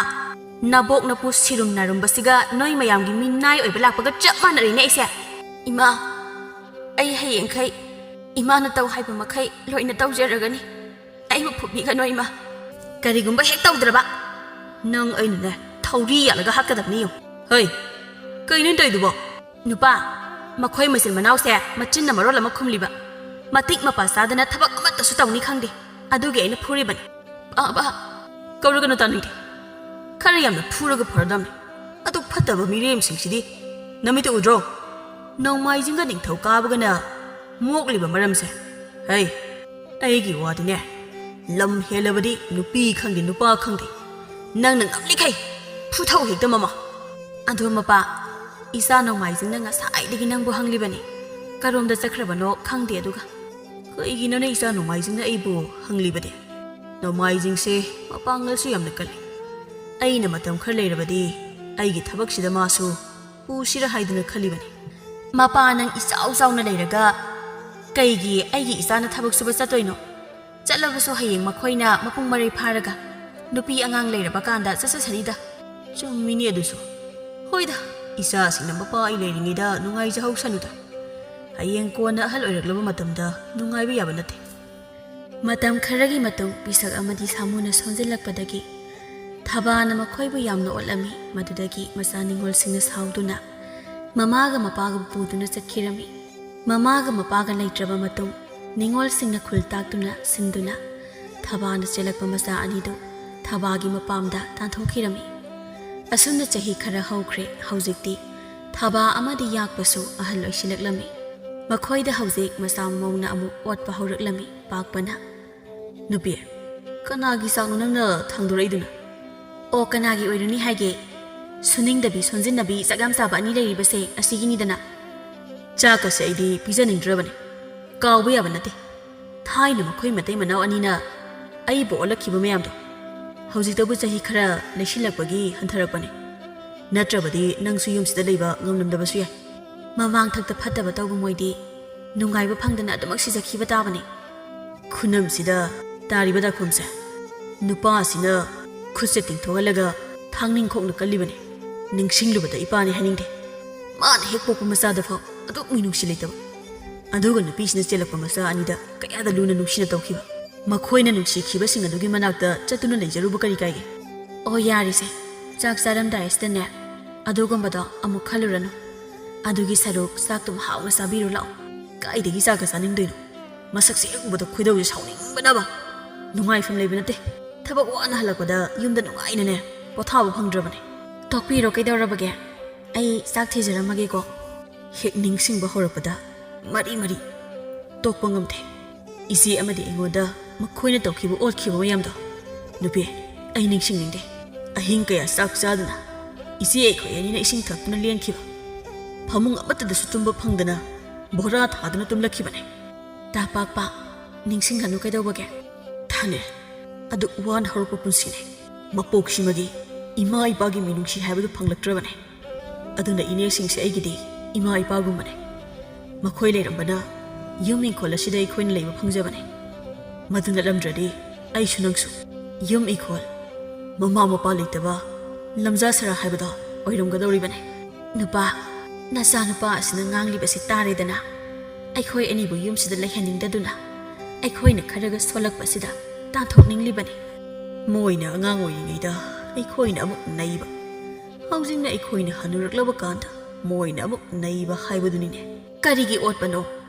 ꯅꯕꯣꯛ ꯅꯄꯨ ꯁꯤꯔꯨꯝ ꯅꯥꯔꯨꯝꯕꯁꯤꯒ ꯅꯣꯏ ꯃꯌꯥꯝꯒꯤ ꯃꯤꯅꯥꯏ ꯑꯣꯏꯕ ꯂꯥꯛꯄꯒ ꯆꯞ ꯃꯥꯟꯅꯔꯤꯅꯦ ꯑꯩꯁꯦ꯫ ꯏꯃꯥ, ꯑꯩ ꯍꯌꯦꯡꯈꯩ ꯏꯃꯥꯅ ꯇꯧ ꯍꯥꯏꯕ ꯃꯈꯩ ꯂꯣꯏꯅ ꯇꯧꯖꯔꯒꯅꯤ꯫ ꯑꯩꯕꯨ ꯐꯨꯕꯤꯒꯅꯣ, ꯏꯃꯥ꯫ ꯀꯔꯤꯒꯨꯝꯕ ꯍꯦꯛ ꯇꯧꯗ꯭ꯔꯕ, ꯅꯪ ꯑꯩꯅꯅꯦ ꯊꯧꯔꯤ ꯌꯥꯜꯂꯒ ꯍꯥꯠꯀꯗꯕꯅꯤ ꯌꯦꯡꯉꯨ꯫ ꯍꯩ, ꯀꯩꯅꯣ ꯇꯧꯔꯤꯗꯨꯕꯣ? ꯅꯨꯄꯥ, ꯃꯈꯣꯏ ꯃꯆꯤꯟ ꯃꯅꯥꯎꯁꯦ ꯃꯆꯤꯟꯅ ꯃꯔꯣꯜ ꯑꯃ ꯈꯨꯝꯂꯤꯕ꯫ ꯃꯇꯤꯛ ꯃꯄꯥ ꯆꯥꯗꯅ ꯊꯕꯛ ꯑꯃꯠꯇꯁꯨ ꯇꯧꯅꯤ ꯈꯪꯗꯦ꯫ ꯑꯗꯨꯒꯤ ꯑꯩꯅ ꯐꯨꯔꯤꯕꯅꯤ꯫ "ꯕꯥ, ꯕꯥ, ꯀꯧꯔꯒꯅꯨ ꯇꯥꯅꯤꯡꯗꯦ꯫ ꯈꯔ ꯌꯥꯝꯅ ꯐꯨꯔꯒ ꯐꯔꯗꯝꯅꯤ꯫ ꯑꯗꯨ ꯐꯠꯇꯕ ꯃꯤꯔꯦꯝꯁꯤꯡꯁꯤꯗꯤ ꯅꯃꯤꯠꯇ ꯎꯗ꯭ꯔꯣ? ꯅꯣꯡꯃꯥꯏꯖꯤꯡꯒ ꯅꯤꯡꯊꯧ ꯀꯥꯕꯒꯅ ꯃꯣꯛꯂꯤꯕ ꯃꯔꯝꯁꯦ꯫ ꯍꯩ, ꯑꯩꯒꯤ ꯋꯥꯗꯤꯅꯦ, ꯂꯝ ꯍꯦꯜꯂꯕꯗꯤ ꯅꯨꯄꯤ ꯈꯪꯗꯦ, ꯅꯨꯄꯥ ꯈꯪꯗꯦ, ꯅꯪꯅ ꯉꯝꯂꯤꯈꯩ ꯐꯨꯊꯧ ꯍꯦꯛꯇ ꯃꯃꯥ꯫" "ꯑꯗꯣ ꯃꯄꯥ, ꯏꯆꯥ ꯅꯣꯡꯃꯥꯏꯖꯤꯡꯅ ꯉꯁꯥꯏꯗꯒꯤ ꯅꯪꯕꯨ ꯍꯪꯂꯤꯕꯅꯤ꯫ ꯀꯔꯣꯝꯗ ꯆꯠꯈ꯭ꯔꯕꯅꯣ ꯈꯪꯗꯦ꯫ ꯑꯗꯨꯒ ꯀꯩꯒꯤꯅꯣꯅꯦ ꯏꯆꯥ ꯅꯣꯡꯃꯥꯏꯖꯤꯡꯅ ꯑꯩꯕꯨ ꯍꯪꯂꯤꯕꯗꯤ? ꯅꯣꯡꯃꯥꯏꯖꯤꯡꯁꯦ ꯃꯄꯥꯡꯒꯜꯁꯨ ꯌꯥꯝꯅ ꯀꯜꯂꯤ꯫ ꯑꯩꯅ ꯃꯇꯝ ꯈꯔ ꯂꯩꯔꯕꯗꯤ ꯑꯩꯒꯤ ꯊꯕꯛꯁꯤꯗ ꯃꯥꯁꯨ ꯄꯨꯁꯤꯔ ꯍꯥꯏꯗꯨꯅ ꯈꯜꯂꯤꯕꯅꯤ꯫" "ꯃꯄꯥ, ꯅꯪ ꯏꯆꯥꯎ ꯆꯥꯎꯅ ꯂꯩꯔꯒ ꯀꯩꯒꯤ ꯑꯩꯒꯤ ꯏꯆꯥꯅ ꯊꯕꯛ ꯁꯨꯕ ꯆꯠꯇꯣꯏꯅꯣ? ꯆꯠꯂꯕꯁꯨ ꯍꯌꯦꯡ ꯃꯈꯣꯏꯅ ꯃꯄꯨꯡ ꯃꯔꯩ ꯐꯥꯔꯒ ꯅꯨꯄꯤ ꯑꯉꯥꯡ ꯂꯩꯔꯕ ꯀꯥꯟꯗ ꯆꯠꯆꯁꯅꯤꯗ꯫" "ꯆꯨꯝꯃꯤꯅꯦ ꯑꯗꯨꯁꯨ꯫ ꯍꯣꯏꯗ, ꯏꯆꯥꯁꯤꯡꯅ ꯃꯄꯥ ꯑꯩ ꯂꯩꯔꯤꯉꯩꯗ ꯅꯨꯡꯉꯥꯏꯖꯍꯧꯁꯅꯨꯗ꯫ ꯍꯌꯦꯡ ꯀꯣꯟꯅ ꯑꯍꯜ ꯑꯣꯏꯔꯛꯂꯕ ꯃꯇꯝꯗ ꯅꯨꯡꯉꯥꯏꯕ ꯌꯥꯕ ꯅꯠꯇꯦ꯫" ꯃꯇꯝ ꯈꯔꯒꯤ ꯃꯇꯨꯡ ꯄꯤꯁꯛ ꯑꯃꯗꯤ ꯁꯥꯃꯨꯅ ꯁꯣꯟꯖꯤꯜꯂꯛꯄꯗꯒꯤ ꯊꯕꯥꯅ ꯃꯈꯣꯏꯕꯨ ꯌꯥꯝꯅ ꯑꯣꯠꯂꯝꯃꯤ꯫ ꯃꯗꯨꯗꯒꯤ ꯃꯆꯥ ꯅꯤꯉꯣꯜꯁꯤꯡꯅ ꯁꯥꯎꯗꯨꯅ ꯃꯃꯥꯒ ꯃꯄꯥꯒꯕꯨ ꯄꯨꯗꯨꯅ ꯆꯠꯈꯤꯔꯝꯃꯤ꯫ ꯃꯃꯥꯒ ꯃꯄꯥꯒ ꯂꯩꯇ꯭ꯔꯕ ꯃꯇꯨꯡ ꯅꯤꯉꯣꯜꯁꯤꯡꯅ ꯈꯨꯜ ꯇꯥꯛꯇꯨꯅ ꯁꯤꯟꯗꯨꯅ ꯊꯕꯥꯅ ꯆꯦꯜꯂꯛꯄ ꯃꯆꯥ ꯑꯅꯤꯗꯨ ꯊꯕꯥꯒꯤ ꯃꯄꯥꯝꯗ ꯇꯥꯟꯊꯣꯛꯈꯤꯔꯝꯃꯤ꯫ ꯑꯁꯨꯝꯅ ꯆꯍꯤ ꯈꯔ ꯍꯧꯈ꯭ꯔꯦ꯫ ꯍꯧꯖꯤꯛꯇꯤ ꯊꯕꯥ ꯑꯃꯗꯤ ꯌꯥꯛꯄꯁꯨ ꯑꯍꯜ ꯑꯣꯏꯁꯤꯜꯂꯛꯂꯝꯃꯤ꯫ ꯃꯈꯣꯏꯗ ꯍꯧꯖꯤꯛ ꯃꯁꯥ ꯃꯎꯅ ꯑꯃꯨꯛ ꯑꯣꯠꯄ ꯍꯧꯔꯛꯂꯝꯃꯤ ꯄꯥꯛꯄꯅ꯫ "ꯅꯨꯄꯤ, ꯀꯅꯥꯒꯤ ꯆꯥꯛꯅꯣ ꯅꯪꯅ ꯊꯥꯡꯗꯣꯔꯛꯏꯗꯨꯅ?" "ꯑꯣ, ꯀꯅꯥꯒꯤ ꯑꯣꯏꯔꯨꯅꯤ ꯍꯥꯏꯒꯦ? ꯁꯨꯅꯤꯡꯗꯕꯤ ꯁꯣꯟꯖꯤꯟꯅꯕꯤ ꯆꯥꯛ ꯌꯥꯝ ꯆꯥꯕ ꯑꯅꯤ ꯂꯩꯔꯤꯕꯁꯦ ꯑꯁꯤꯒꯤꯅꯤꯗꯅ꯫ ꯆꯥꯛꯀꯁꯦ ꯑꯩꯗꯤ ꯄꯤꯖꯅꯤꯡꯗ꯭ꯔꯕꯅꯦ꯫ ꯀꯥꯎꯕ ꯌꯥꯕ ꯅꯠꯇꯦ꯫ ꯊꯥꯏꯅ ꯃꯈꯣꯏ ꯃꯇꯩ ꯃꯅꯥꯎ ꯑꯅꯤꯅ ꯑꯩꯕꯨ ꯑꯣꯜꯂꯛꯈꯤꯕ ꯃꯌꯥꯝꯗꯣ꯫ ꯍꯧꯖꯤꯛꯇꯕꯨ ꯆꯍꯤ ꯈꯔ ꯂꯩꯁꯤꯜꯂꯛꯄꯒꯤ ꯍꯟꯊꯔꯛꯄꯅꯦ꯫ ꯅꯠꯇ꯭ꯔꯕꯗꯤ ꯅꯪꯁꯨ ꯌꯨꯝꯁꯤꯗ ꯂꯩꯕ ꯉꯝꯂꯝꯗꯕꯁꯨ ꯌꯥꯏ꯫ ꯃꯃꯥꯡꯊꯛꯇ ꯐꯠꯇꯕ ꯇꯧꯕ ꯃꯣꯏꯗꯤ ꯅꯨꯡꯉꯥꯏꯕ ꯐꯪꯗꯅ ꯑꯗꯨꯃꯛ ꯁꯤꯖꯈꯤꯕ ꯇꯥꯕꯅꯤ꯫ ꯈꯨꯅꯝꯁꯤꯗ ꯇꯥꯔꯤꯕ ꯗꯥꯛꯐꯝꯁꯦ ꯅꯨꯄꯥ ꯑꯁꯤꯅ ꯈꯨꯠꯁꯦ ꯇꯤꯡꯊꯣꯛꯍꯜꯂꯒ ꯊꯥꯡꯅꯤꯡꯈꯣꯛꯅ ꯀꯜꯂꯤꯕꯅꯤ꯫ ꯅꯤꯡꯁꯤꯡꯂꯨꯕꯗ ꯏꯄꯥꯅꯤ ꯍꯥꯏꯅꯤꯡꯗꯦ꯫ ꯃꯥꯅ ꯍꯦꯛ ꯄꯣꯛꯄ ꯃꯆꯥꯗ ꯐꯥꯎ ꯑꯗꯨꯛ ꯃꯤꯅꯨꯡꯁꯤ ꯂꯩꯇꯕ꯫ ꯑꯗꯨꯒ ꯅꯨꯄꯤꯁꯤꯅ ꯆꯦꯜꯂꯛꯄ ꯃꯆꯥ ꯑꯅꯤꯗ ꯀꯌꯥꯗ ꯂꯨꯅ ꯅꯨꯡꯁꯤꯅ ꯇꯧꯈꯤꯕ꯫ ꯃꯈꯣꯏꯅ ꯅꯨꯡꯁꯤꯈꯤꯕꯁꯤꯡ ꯑꯗꯨꯒꯤ ꯃꯅꯥꯛꯇ ꯆꯠꯇꯨꯅ ꯂꯩꯖꯔꯨꯕ ꯀꯔꯤ ꯀꯥꯏꯒꯦ?" "ꯑꯣ, ꯌꯥꯔꯤꯁꯦ, ꯆꯥꯛ ꯆꯥꯔꯝꯗꯥꯏꯁꯤꯗꯅꯦ ꯑꯗꯨꯒꯨꯝꯕꯗꯣ ꯑꯃꯨꯛ ꯈꯜꯂꯨꯔꯅꯨ꯫ ꯑꯗꯨꯒꯤ ꯁꯔꯨꯛ ꯆꯥꯛꯇꯨꯝ ꯍꯥꯎꯅ ꯆꯥꯕꯤꯔꯨ ꯂꯥꯛꯑꯣ꯫" "ꯀꯥꯏꯗꯒꯤ ꯆꯥꯛꯀ ꯆꯥꯅꯤꯡꯗꯣꯏꯅꯣ? ꯃꯁꯛꯁꯦ ꯍꯦꯛ ꯎꯕꯗ ꯈꯣꯏꯗꯧꯁꯦ ꯁꯥꯎꯅꯤꯡꯕꯅꯕ꯫ ꯅꯨꯡꯉꯥꯏꯐꯝ ꯂꯩꯕ ꯅꯠꯇꯦ꯫ ꯊꯕꯛ ꯋꯥꯅ ꯍꯜꯂꯛꯄꯗ ꯌꯨꯝꯗ ꯅꯨꯡꯉꯥꯏꯅꯅꯦ ꯄꯣꯊꯥꯕ ꯐꯪꯗ꯭ꯔꯕꯅꯦ꯫" "ꯇꯣꯛꯄꯤꯔꯣ, ꯀꯩꯗꯧꯔꯕꯒꯦ? ꯑꯩ ꯆꯥꯛ ꯊꯤꯖꯔꯝꯃꯒꯦꯀꯣ꯫" ꯍꯦꯛ ꯅꯤꯡꯁꯤꯡꯕ ꯍꯧꯔꯛꯄꯗ ꯃꯔꯤ ꯃꯔꯤ ꯇꯣꯛꯄ ꯉꯝꯗꯦ꯫ ꯏꯆꯦ ꯑꯃꯗꯤ ꯑꯩꯉꯣꯟꯗ ꯃꯈꯣꯏꯅ ꯇꯧꯈꯤꯕ ꯑꯣꯠꯈꯤꯕ ꯃꯌꯥꯝꯗꯣ꯫ ꯅꯨꯄꯤ, ꯑꯩ ꯅꯤꯡꯁꯤꯡꯅꯤꯡꯗꯦ꯫ ꯑꯍꯤꯡ ꯀꯌꯥ ꯆꯥꯛ ꯆꯥꯗꯅ ꯏꯆꯦ ꯑꯩꯈꯣꯏ ꯑꯅꯤꯅ ꯏꯁꯤꯡ ꯊꯛꯇꯨꯅ ꯂꯦꯟꯈꯤꯕ꯫ ꯐꯃꯨꯡ ꯑꯃꯠꯇꯗꯁꯨ ꯇꯨꯝꯕ ꯐꯪꯗꯅ ꯕꯣꯔꯥ ꯊꯥꯗꯨꯅ ꯇꯨꯝꯂꯛꯈꯤꯕꯅꯦ꯫ ꯇꯥ ꯄꯥꯛꯄ, ꯅꯤꯡꯁꯤꯡꯒꯅꯨ ꯀꯩꯗꯧꯕꯒꯦ? ꯊꯥꯅꯦ, ꯑꯗꯨꯛ ꯋꯥꯅ ꯍꯧꯔꯛꯄ ꯄꯨꯟꯁꯤꯅꯦ꯫ ꯃꯄꯣꯛꯁꯤꯃꯒꯤ ꯏꯃꯥ ꯏꯄꯥꯒꯤ ꯃꯤꯅꯨꯡꯁꯤ ꯍꯥꯏꯕꯗꯨ ꯐꯪꯂꯛꯇ꯭ꯔꯕꯅꯦ꯫ ꯑꯗꯨꯅ ꯏꯅꯦꯁꯤꯡꯁꯦ ꯑꯩꯒꯤꯗꯤ ꯏꯃꯥ ꯏꯄꯥꯒꯨꯝꯕꯅꯦ꯫ ꯃꯈꯣꯏ ꯂꯩꯔꯝꯕꯅ ꯌꯨꯝ ꯏꯪꯈꯣꯜ ꯑꯁꯤꯗ ꯑꯩꯈꯣꯏꯅ ꯂꯩꯕ ꯐꯪꯖꯕꯅꯦ꯫ ꯃꯗꯨ ꯅꯠꯂꯝꯗ꯭ꯔꯗꯤ ꯑꯩꯁꯨ ꯅꯪꯁꯨ ꯌꯨꯝ ꯏꯪꯈꯣꯜ, ꯃꯃꯥ ꯃꯄꯥ ꯂꯩꯇꯕ ꯂꯝꯖꯥ ꯁꯔꯥ ꯍꯥꯏꯕꯗꯣ ꯑꯣꯏꯔꯝꯒꯗꯧꯔꯤꯕꯅꯦ꯫ ꯅꯨꯄꯥ, ꯅꯆꯥꯅꯨꯄꯥ ꯑꯁꯤꯅ ꯉꯥꯡꯂꯤꯕꯁꯤ ꯇꯥꯔꯦꯗꯅ꯫ ꯑꯩꯈꯣꯏ ꯑꯅꯤꯕꯨ ꯌꯨꯝꯁꯤꯗ ꯂꯩꯍꯟꯅꯤꯡꯗꯗꯨꯅ ꯑꯩꯈꯣꯏꯅ ꯈꯔꯒ ꯁꯣꯜꯂꯛꯄꯁꯤꯗ ꯇꯥꯟꯊꯣꯛꯅꯤꯡꯂꯤꯕꯅꯤ꯫ ꯃꯣꯏꯅ ꯑꯉꯥꯡ ꯑꯣꯏꯔꯤꯉꯩꯗ ꯑꯩꯈꯣꯏꯅ ꯑꯃꯨꯛ ꯅꯩꯕ, ꯍꯧꯖꯤꯛꯅ ꯑꯩꯈꯣꯏꯅ ꯍꯟꯅꯨꯔꯛꯂꯕ ꯀꯥꯟꯗ ꯃꯣꯏꯅ ꯑꯃꯨꯛ ꯅꯩꯕ ꯍꯥꯏꯕꯗꯨꯅꯤꯅꯦ꯫ ꯀꯔꯤꯒꯤ ꯑꯣꯠꯄꯅꯣ?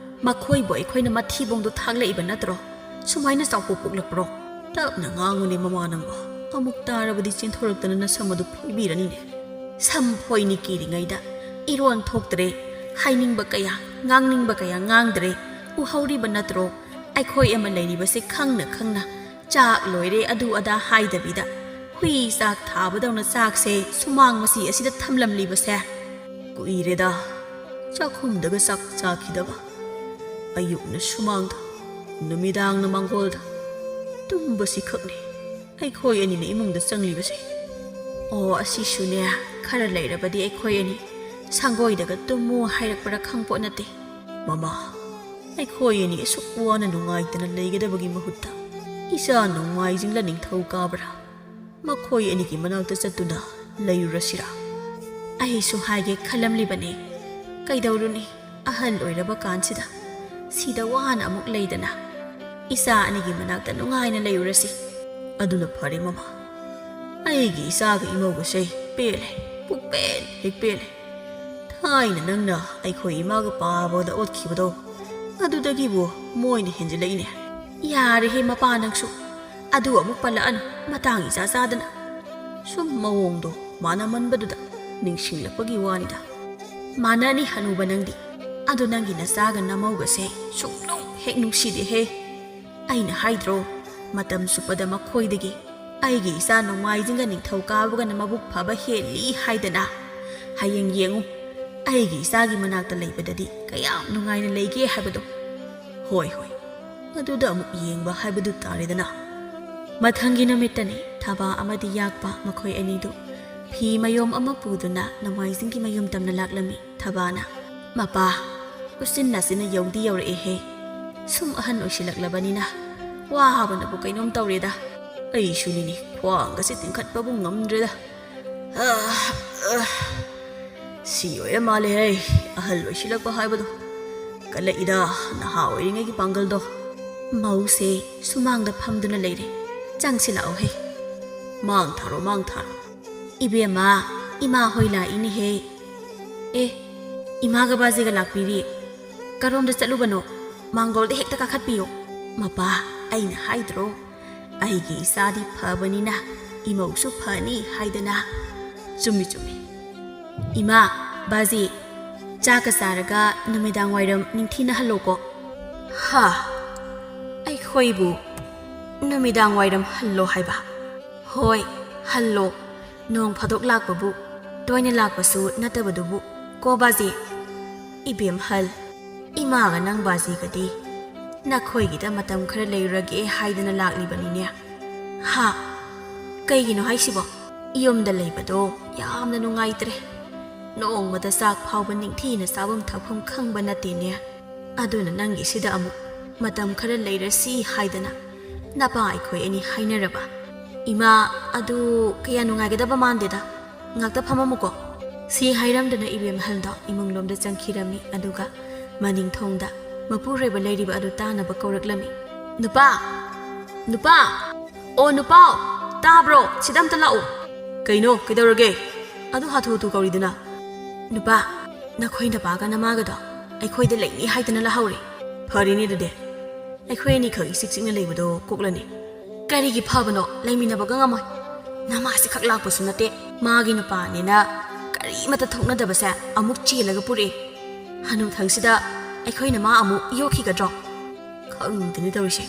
ꯃꯈꯣꯏꯕꯨ ꯑꯩꯈꯣꯏꯅ ꯃꯊꯤꯕꯣꯡꯗꯣ ꯊꯥꯛꯂꯛꯏꯕ ꯅꯠꯇ꯭ꯔꯣ? ꯁꯨꯃꯥꯏꯅ ꯆꯥꯎꯄꯣꯛ ꯄꯣꯛꯂꯛꯄ꯭ꯔꯣ? ꯇꯞꯅ ꯉꯥꯡꯉꯨꯅꯦ ꯃꯃꯥ ꯅꯪꯕꯣ꯫ ꯑꯃꯨꯛ ꯇꯥꯔꯕꯗꯤ ꯆꯦꯟꯊꯣꯔꯛꯇꯅ ꯅꯁꯝ ꯑꯗꯨ ꯐꯣꯏꯕꯤꯔꯅꯤꯅꯦ꯫ ꯁꯝ ꯐꯣꯏꯅꯤ ꯀꯤꯔꯤꯉꯩꯗ ꯏꯔꯣꯟ ꯊꯣꯛꯇ꯭ꯔꯦ꯫ ꯍꯥꯏꯅꯤꯡꯕ ꯀꯌꯥ, ꯉꯥꯡꯅꯤꯡꯕ ꯀꯌꯥ ꯉꯥꯡꯗ꯭ꯔꯦ꯫ ꯎꯍꯧꯔꯤꯕ ꯅꯠꯇ꯭ꯔꯣ? ꯑꯩꯈꯣꯏ ꯑꯃ ꯂꯩꯔꯤꯕꯁꯦ ꯈꯪꯅ ꯈꯪꯅ ꯆꯥꯛ ꯂꯣꯏꯔꯦ ꯑꯗꯨ ꯑꯗꯥ ꯍꯥꯏꯗꯕꯤꯗ ꯍꯨꯏ ꯆꯥꯛ ꯊꯥꯕꯗꯧꯅ ꯆꯥꯛꯁꯦ ꯁꯨꯃꯥꯡ ꯃꯆꯤ ꯑꯁꯤꯗ ꯊꯝꯂꯝꯂꯤꯕꯁꯦ꯫ ꯀꯨꯏꯔꯦꯗ ꯆꯥꯛꯈꯨꯝꯗꯒ ꯆꯥꯛ ꯆꯥꯈꯤꯗꯕ꯫ ꯑꯌꯨꯛꯅ ꯁꯨꯃꯥꯡꯗ, ꯅꯨꯃꯤꯗꯥꯡꯅ ꯃꯥꯡꯒꯣꯜꯗ꯫ ꯇꯨꯝꯕꯁꯤ ꯈꯛꯅꯤ ꯑꯩꯈꯣꯏ ꯑꯅꯤꯅ ꯏꯃꯨꯡꯗ ꯆꯪꯂꯤꯕꯁꯦ꯫ ꯑꯣ, ꯑꯁꯤꯁꯨꯅꯦ, ꯈꯔ ꯂꯩꯔꯕꯗꯤ ꯑꯩꯈꯣꯏ ꯑꯅꯤ ꯁꯪꯒꯣꯏꯗꯒ ꯇꯨꯝꯃꯨ ꯍꯥꯏꯔꯛꯄ꯭ꯔꯥ ꯈꯪꯄꯣꯠ ꯅꯠꯇꯦ꯫ ꯃꯃꯥ, ꯑꯩꯈꯣꯏ ꯑꯅꯤ ꯑꯁꯨꯛ ꯋꯥꯅ ꯅꯨꯡꯉꯥꯏꯇꯅ ꯂꯩꯒꯗꯕꯒꯤ ꯃꯍꯨꯠꯇ ꯏꯆꯥ ꯅꯣꯡꯃꯥꯏꯖꯤꯡꯂ ꯅꯤꯡꯊꯧꯀꯥꯕ꯭ꯔꯥ ꯃꯈꯣꯏ ꯑꯅꯤꯒꯤ ꯃꯅꯥꯛꯇ ꯆꯠꯇꯨꯅ ꯂꯩꯔꯨꯔꯁꯤꯔꯥ? ꯑꯩꯁꯨ ꯍꯥꯏꯒꯦ ꯈꯜꯂꯝꯂꯤꯕꯅꯦ꯫ ꯀꯩꯗꯧꯔꯨꯅꯤ, ꯑꯍꯜ ꯑꯣꯏꯔꯕ ꯀꯥꯟꯁꯤꯗ ꯁꯤꯗ ꯋꯥꯅ ꯑꯃꯨꯛ ꯂꯩꯗꯅ꯫ ꯏꯆꯥ ꯑꯅꯤꯒꯤ ꯃꯅꯥꯛꯇ ꯅꯨꯡꯉꯥꯏꯅ ꯂꯩꯔꯨꯔꯁꯤ꯫ ꯑꯗꯨꯅ ꯐꯔꯦ ꯃꯃꯥ꯫ ꯑꯩꯒꯤ ꯏꯆꯥꯒ ꯏꯃꯧꯒꯁꯦ ꯄꯦꯜꯂꯦ, ꯄꯨꯛꯄꯦꯟ ꯍꯦꯛ ꯄꯦꯜꯂꯦ꯫ ꯊꯥꯏꯅ ꯅꯪꯅ ꯑꯩꯈꯣꯏ ꯏꯃꯥꯒ ꯄꯥꯕꯗ ꯑꯣꯠꯈꯤꯕꯗꯣ, ꯑꯗꯨꯗꯒꯤꯕꯨ ꯃꯣꯏꯅ ꯍꯦꯟꯖꯤꯜꯂꯛꯏꯅꯦ꯫ ꯌꯥꯔꯦꯍꯦ ꯃꯄꯥ ꯅꯪꯁꯨ, ꯑꯗꯨ ꯑꯃꯨꯛ ꯄꯜꯂꯛꯑꯅꯨ, ꯃꯇꯥꯡ ꯏꯆꯥ ꯆꯥꯗꯅ꯫ ꯁꯨꯝ ꯃꯑꯣꯡꯗꯣ ꯃꯥꯟꯅꯃꯟꯕꯗꯨꯗ ꯅꯤꯡꯁꯤꯡꯂꯛꯄꯒꯤ ꯋꯥꯅꯤꯗ꯫ ꯃꯥꯟꯅꯅꯤ ꯍꯅꯨꯕ ꯅꯪꯗꯤ, ꯑꯗꯨ ꯅꯪꯒꯤ ꯅꯆꯥꯒ ꯅꯃꯧꯒꯁꯦ ꯁꯨꯡꯅꯨꯡ ꯍꯦꯛ ꯅꯨꯡꯁꯤꯗꯦꯍꯦ꯫ ꯑꯩꯅ ꯍꯥꯏꯗ꯭ꯔꯣ, ꯃꯇꯝ ꯆꯨꯞꯄꯗ ꯃꯈꯣꯏꯗꯒꯤ ꯑꯩꯒꯤ ꯏꯆꯥ ꯅꯣꯡꯃꯥꯏꯖꯤꯡꯒ ꯅꯤꯡꯊꯧꯀꯥꯕꯒꯅ ꯃꯕꯨꯛ ꯐꯕ ꯍꯦꯜꯂꯤ ꯍꯥꯏꯗꯅ꯫ ꯍꯌꯦꯡ ꯌꯦꯡꯉꯨ, ꯑꯩꯒꯤ ꯏꯆꯥꯒꯤ ꯃꯅꯥꯛꯇ ꯂꯩꯕꯗꯗꯤ ꯀꯌꯥꯝ ꯅꯨꯡꯉꯥꯏꯅ ꯂꯩꯒꯦ ꯍꯥꯏꯕꯗꯣ꯫ ꯍꯣꯏ, ꯍꯣꯏ, ꯑꯗꯨꯗ ꯑꯃꯨꯛ ꯌꯦꯡꯕ ꯍꯥꯏꯕꯗꯨ ꯇꯥꯔꯦꯗꯅ꯫ ꯃꯊꯪꯒꯤ ꯅꯨꯃꯤꯠꯇꯅꯤ ꯊꯕꯥ ꯑꯃꯗꯤ ꯌꯥꯛꯄ ꯃꯈꯣꯏ ꯑꯅꯤꯗꯨ ꯐꯤ ꯃꯌꯣꯝ ꯑꯃ ꯄꯨꯗꯨꯅ ꯅꯣꯡꯃꯥꯏꯖꯤꯡꯒꯤ ꯃꯌꯨꯝ ꯇꯝꯅ ꯂꯥꯛꯂꯝꯃꯤ꯫ ꯊꯕꯥꯅ, "ꯃꯄꯥ, ꯎꯆꯤꯟ ꯅꯥꯆꯤꯟꯅ ꯌꯧꯗꯤ ꯌꯧꯔꯛꯑꯦꯍꯦ꯫ ꯁꯨꯝ ꯑꯍꯟ ꯑꯣꯏꯁꯤꯜꯂꯛꯂꯕꯅꯤꯅ ꯋꯥꯕꯅꯕꯨ ꯀꯩꯅꯣꯝ ꯇꯧꯔꯦꯗ꯫ ꯑꯩꯁꯨꯅꯤꯅꯦ, ꯈ꯭ꯋꯥꯡꯒꯁꯦ ꯇꯤꯡꯈꯠꯄꯕꯨ ꯉꯝꯗ꯭ꯔꯦꯗ꯫ ꯑꯥ, ꯑꯥ, ꯁꯤ ꯑꯣꯏꯔ ꯃꯥꯜꯂꯦꯍꯦ, ꯑꯍꯜ ꯑꯣꯏꯁꯤꯜꯂꯛꯄ ꯍꯥꯏꯕꯗꯣ꯫ ꯀꯜꯂꯛꯏꯗ ꯅꯍꯥ ꯑꯣꯏꯔꯤꯉꯩꯒꯤ ꯄꯥꯡꯒꯜꯗꯣ꯫" ꯃꯧꯁꯦ ꯁꯨꯃꯥꯡꯗ ꯐꯝꯗꯨꯅ ꯂꯩꯔꯦ꯫ "ꯆꯪꯁꯤꯜꯂꯛꯑꯣꯍꯦ꯫" "ꯃꯥꯡ ꯊꯥꯔꯣ, ꯃꯥꯡ ꯊꯥꯔꯣ꯫" "ꯏꯕꯦꯝꯃ, ꯏꯃꯥ ꯍꯣꯏ ꯂꯥꯛꯏꯅꯦꯍꯦ꯫" "ꯑꯦ, ꯏꯃꯥꯒ ꯕꯥꯖꯤꯒ ꯂꯥꯛꯄꯤꯔꯤ꯫ ꯀꯔꯣꯝꯗ ꯆꯠꯂꯨꯕꯅꯣ? ꯃꯥꯡꯒꯣꯜꯗ ꯍꯦꯛꯇ ꯀꯥꯈꯠꯄꯤꯌꯣ꯫" "ꯃꯄꯥ, ꯑꯩꯅ ꯍꯥꯏꯗ꯭ꯔꯣ, ꯑꯩꯒꯤ ꯏꯆꯥꯗꯤ ꯐꯕꯅꯤꯅ ꯏꯃꯧꯁꯨ ꯐꯅꯤ ꯍꯥꯏꯗꯅ꯫" "ꯆꯨꯝꯃꯤ, ꯆꯨꯝꯃꯤ꯫ ꯏꯃꯥ, ꯕꯥꯖꯤ, ꯆꯥꯛꯀ ꯆꯥꯔꯒ ꯅꯨꯃꯤꯗꯥꯡ ꯋꯥꯏꯔꯝ ꯅꯤꯡꯊꯤꯅ ꯍꯜꯂꯣꯀꯣ꯫ ꯍꯥ? ꯑꯩꯈꯣꯏꯕꯨ ꯅꯨꯃꯤꯗꯥꯡ ꯋꯥꯏꯔꯝ ꯍꯜꯂꯣ ꯍꯥꯏꯕ? ꯍꯣꯏ, ꯍꯜꯂꯣ꯫ ꯅꯣꯡ ꯐꯥꯗꯣꯛ ꯂꯥꯛꯄꯕꯨ, ꯇꯣꯏꯅ ꯂꯥꯛꯄꯁꯨ ꯅꯠꯇꯕꯗꯨꯕꯨ꯫ ꯀꯣ ꯕꯥꯖꯤ? ꯏꯕꯦꯝꯍꯜ, ꯏꯃꯥꯒ ꯅꯪ ꯕꯥꯖꯤꯒꯗꯤ ꯅꯈꯣꯏꯒꯤꯗ ꯃꯇꯝ ꯈꯔ ꯂꯩꯔꯨꯔꯒꯦ ꯍꯥꯏꯗꯅ ꯂꯥꯛꯂꯤꯕꯅꯤꯅꯦ꯫ ꯍꯥ? ꯀꯩꯒꯤꯅꯣ ꯍꯥꯏꯁꯤꯕꯣ? ꯌꯨꯝꯗ ꯂꯩꯕꯗꯣ ꯌꯥꯝꯅ ꯅꯨꯡꯉꯥꯏꯇ꯭ꯔꯦ꯫ ꯅꯣꯡꯃꯗ ꯆꯥꯛ ꯐꯥꯎꯕ ꯅꯤꯡꯊꯤꯅ ꯆꯥꯐꯝ ꯊꯛꯐꯝ ꯈꯪꯕ ꯅꯠꯇꯦꯅꯦ꯫ ꯑꯗꯨꯅ ꯅꯪꯒꯤꯁꯤꯗ ꯑꯃꯨꯛ ꯃꯇꯝ ꯈꯔ ꯂꯩꯔꯁꯤ ꯍꯥꯏꯗꯅ ꯅꯄꯥ ꯑꯩꯈꯣꯏ ꯑꯅꯤ ꯍꯥꯏꯅꯔꯕ꯫ ꯏꯃꯥ, ꯑꯗꯨ ꯀꯌꯥ ꯅꯨꯡꯉꯥꯏꯒꯗꯕ ꯃꯥꯟꯗꯦꯗ꯫ ꯉꯥꯛꯇ ꯐꯝꯃꯝꯃꯨꯀꯣ꯫ ꯁꯤ ꯍꯥꯏꯔꯝꯗꯨꯅ ꯏꯕꯦꯝꯍꯜꯗꯣ ꯏꯃꯨꯡꯂꯣꯝꯗ ꯆꯪꯈꯤꯔꯝꯃꯤ, ꯑꯗꯨꯒ ꯃꯅꯤꯡ ꯊꯣꯡꯗ ꯃꯄꯨꯔꯣꯏꯕ ꯂꯩꯔꯤꯕ ꯑꯗꯨ ꯇꯥꯅꯕ ꯀꯧꯔꯛꯂꯝꯃꯤ꯫ "ꯅꯨꯄꯥ! ꯅꯨꯄꯥ! ꯑꯣ ꯅꯨꯄꯥ! ꯇꯥꯕ꯭ꯔꯣ? ꯁꯤꯗ ꯑꯝꯇ ꯂꯥꯛꯑꯣ!" "ꯀꯩꯅꯣ? ꯀꯩꯗꯧꯔꯒꯦ? ꯑꯗꯨ ꯍꯥꯊꯨ ꯍꯥꯊꯨ ꯀꯧꯔꯤꯗꯨꯅ?" "ꯅꯨꯄꯥ, ꯅꯈꯣꯏ ꯅꯄꯥꯒ ꯅꯃꯥꯒꯗꯣ ꯑꯩꯈꯣꯏꯗ ꯂꯩꯅꯤ ꯍꯥꯏꯗꯅ ꯂꯥꯛꯍꯧꯔꯦ꯫ ꯐꯔꯦꯅꯦ ꯑꯗꯨꯗꯤ꯫ ꯑꯩꯈꯣꯏ ꯑꯅꯤꯈꯛ ꯏꯆꯤꯛ ꯆꯤꯛꯅ ꯂꯩꯕꯗꯣ ꯀꯣꯛꯂꯅꯤ꯫" "ꯀꯔꯤꯒꯤ ꯐꯕꯅꯣ? ꯂꯩꯃꯤꯟꯅꯕꯒ ꯉꯝꯃꯣꯏ꯫ ꯅꯃꯥꯁꯤ ꯈꯛ ꯂꯥꯛꯄꯁꯨ ꯅꯠꯇꯦ, ꯃꯥꯒꯤ ꯅꯨꯄꯥꯅꯦꯅ ꯀꯔꯤꯃꯠꯇ ꯊꯣꯛꯅꯗꯕꯁꯦ ꯑꯃꯨꯛ ꯆꯦꯜꯂꯒ ꯄꯨꯔꯛꯑꯦ꯫ ꯍꯅꯨꯊꯪꯁꯤꯗ ꯑꯩꯈꯣꯏꯅ ꯃꯥ ꯑꯃꯨꯛ ꯌꯣꯛꯈꯤꯒꯗ꯭ꯔꯣ? ꯈꯪꯗꯦꯅꯦ ꯇꯧꯔꯤꯁꯦ꯫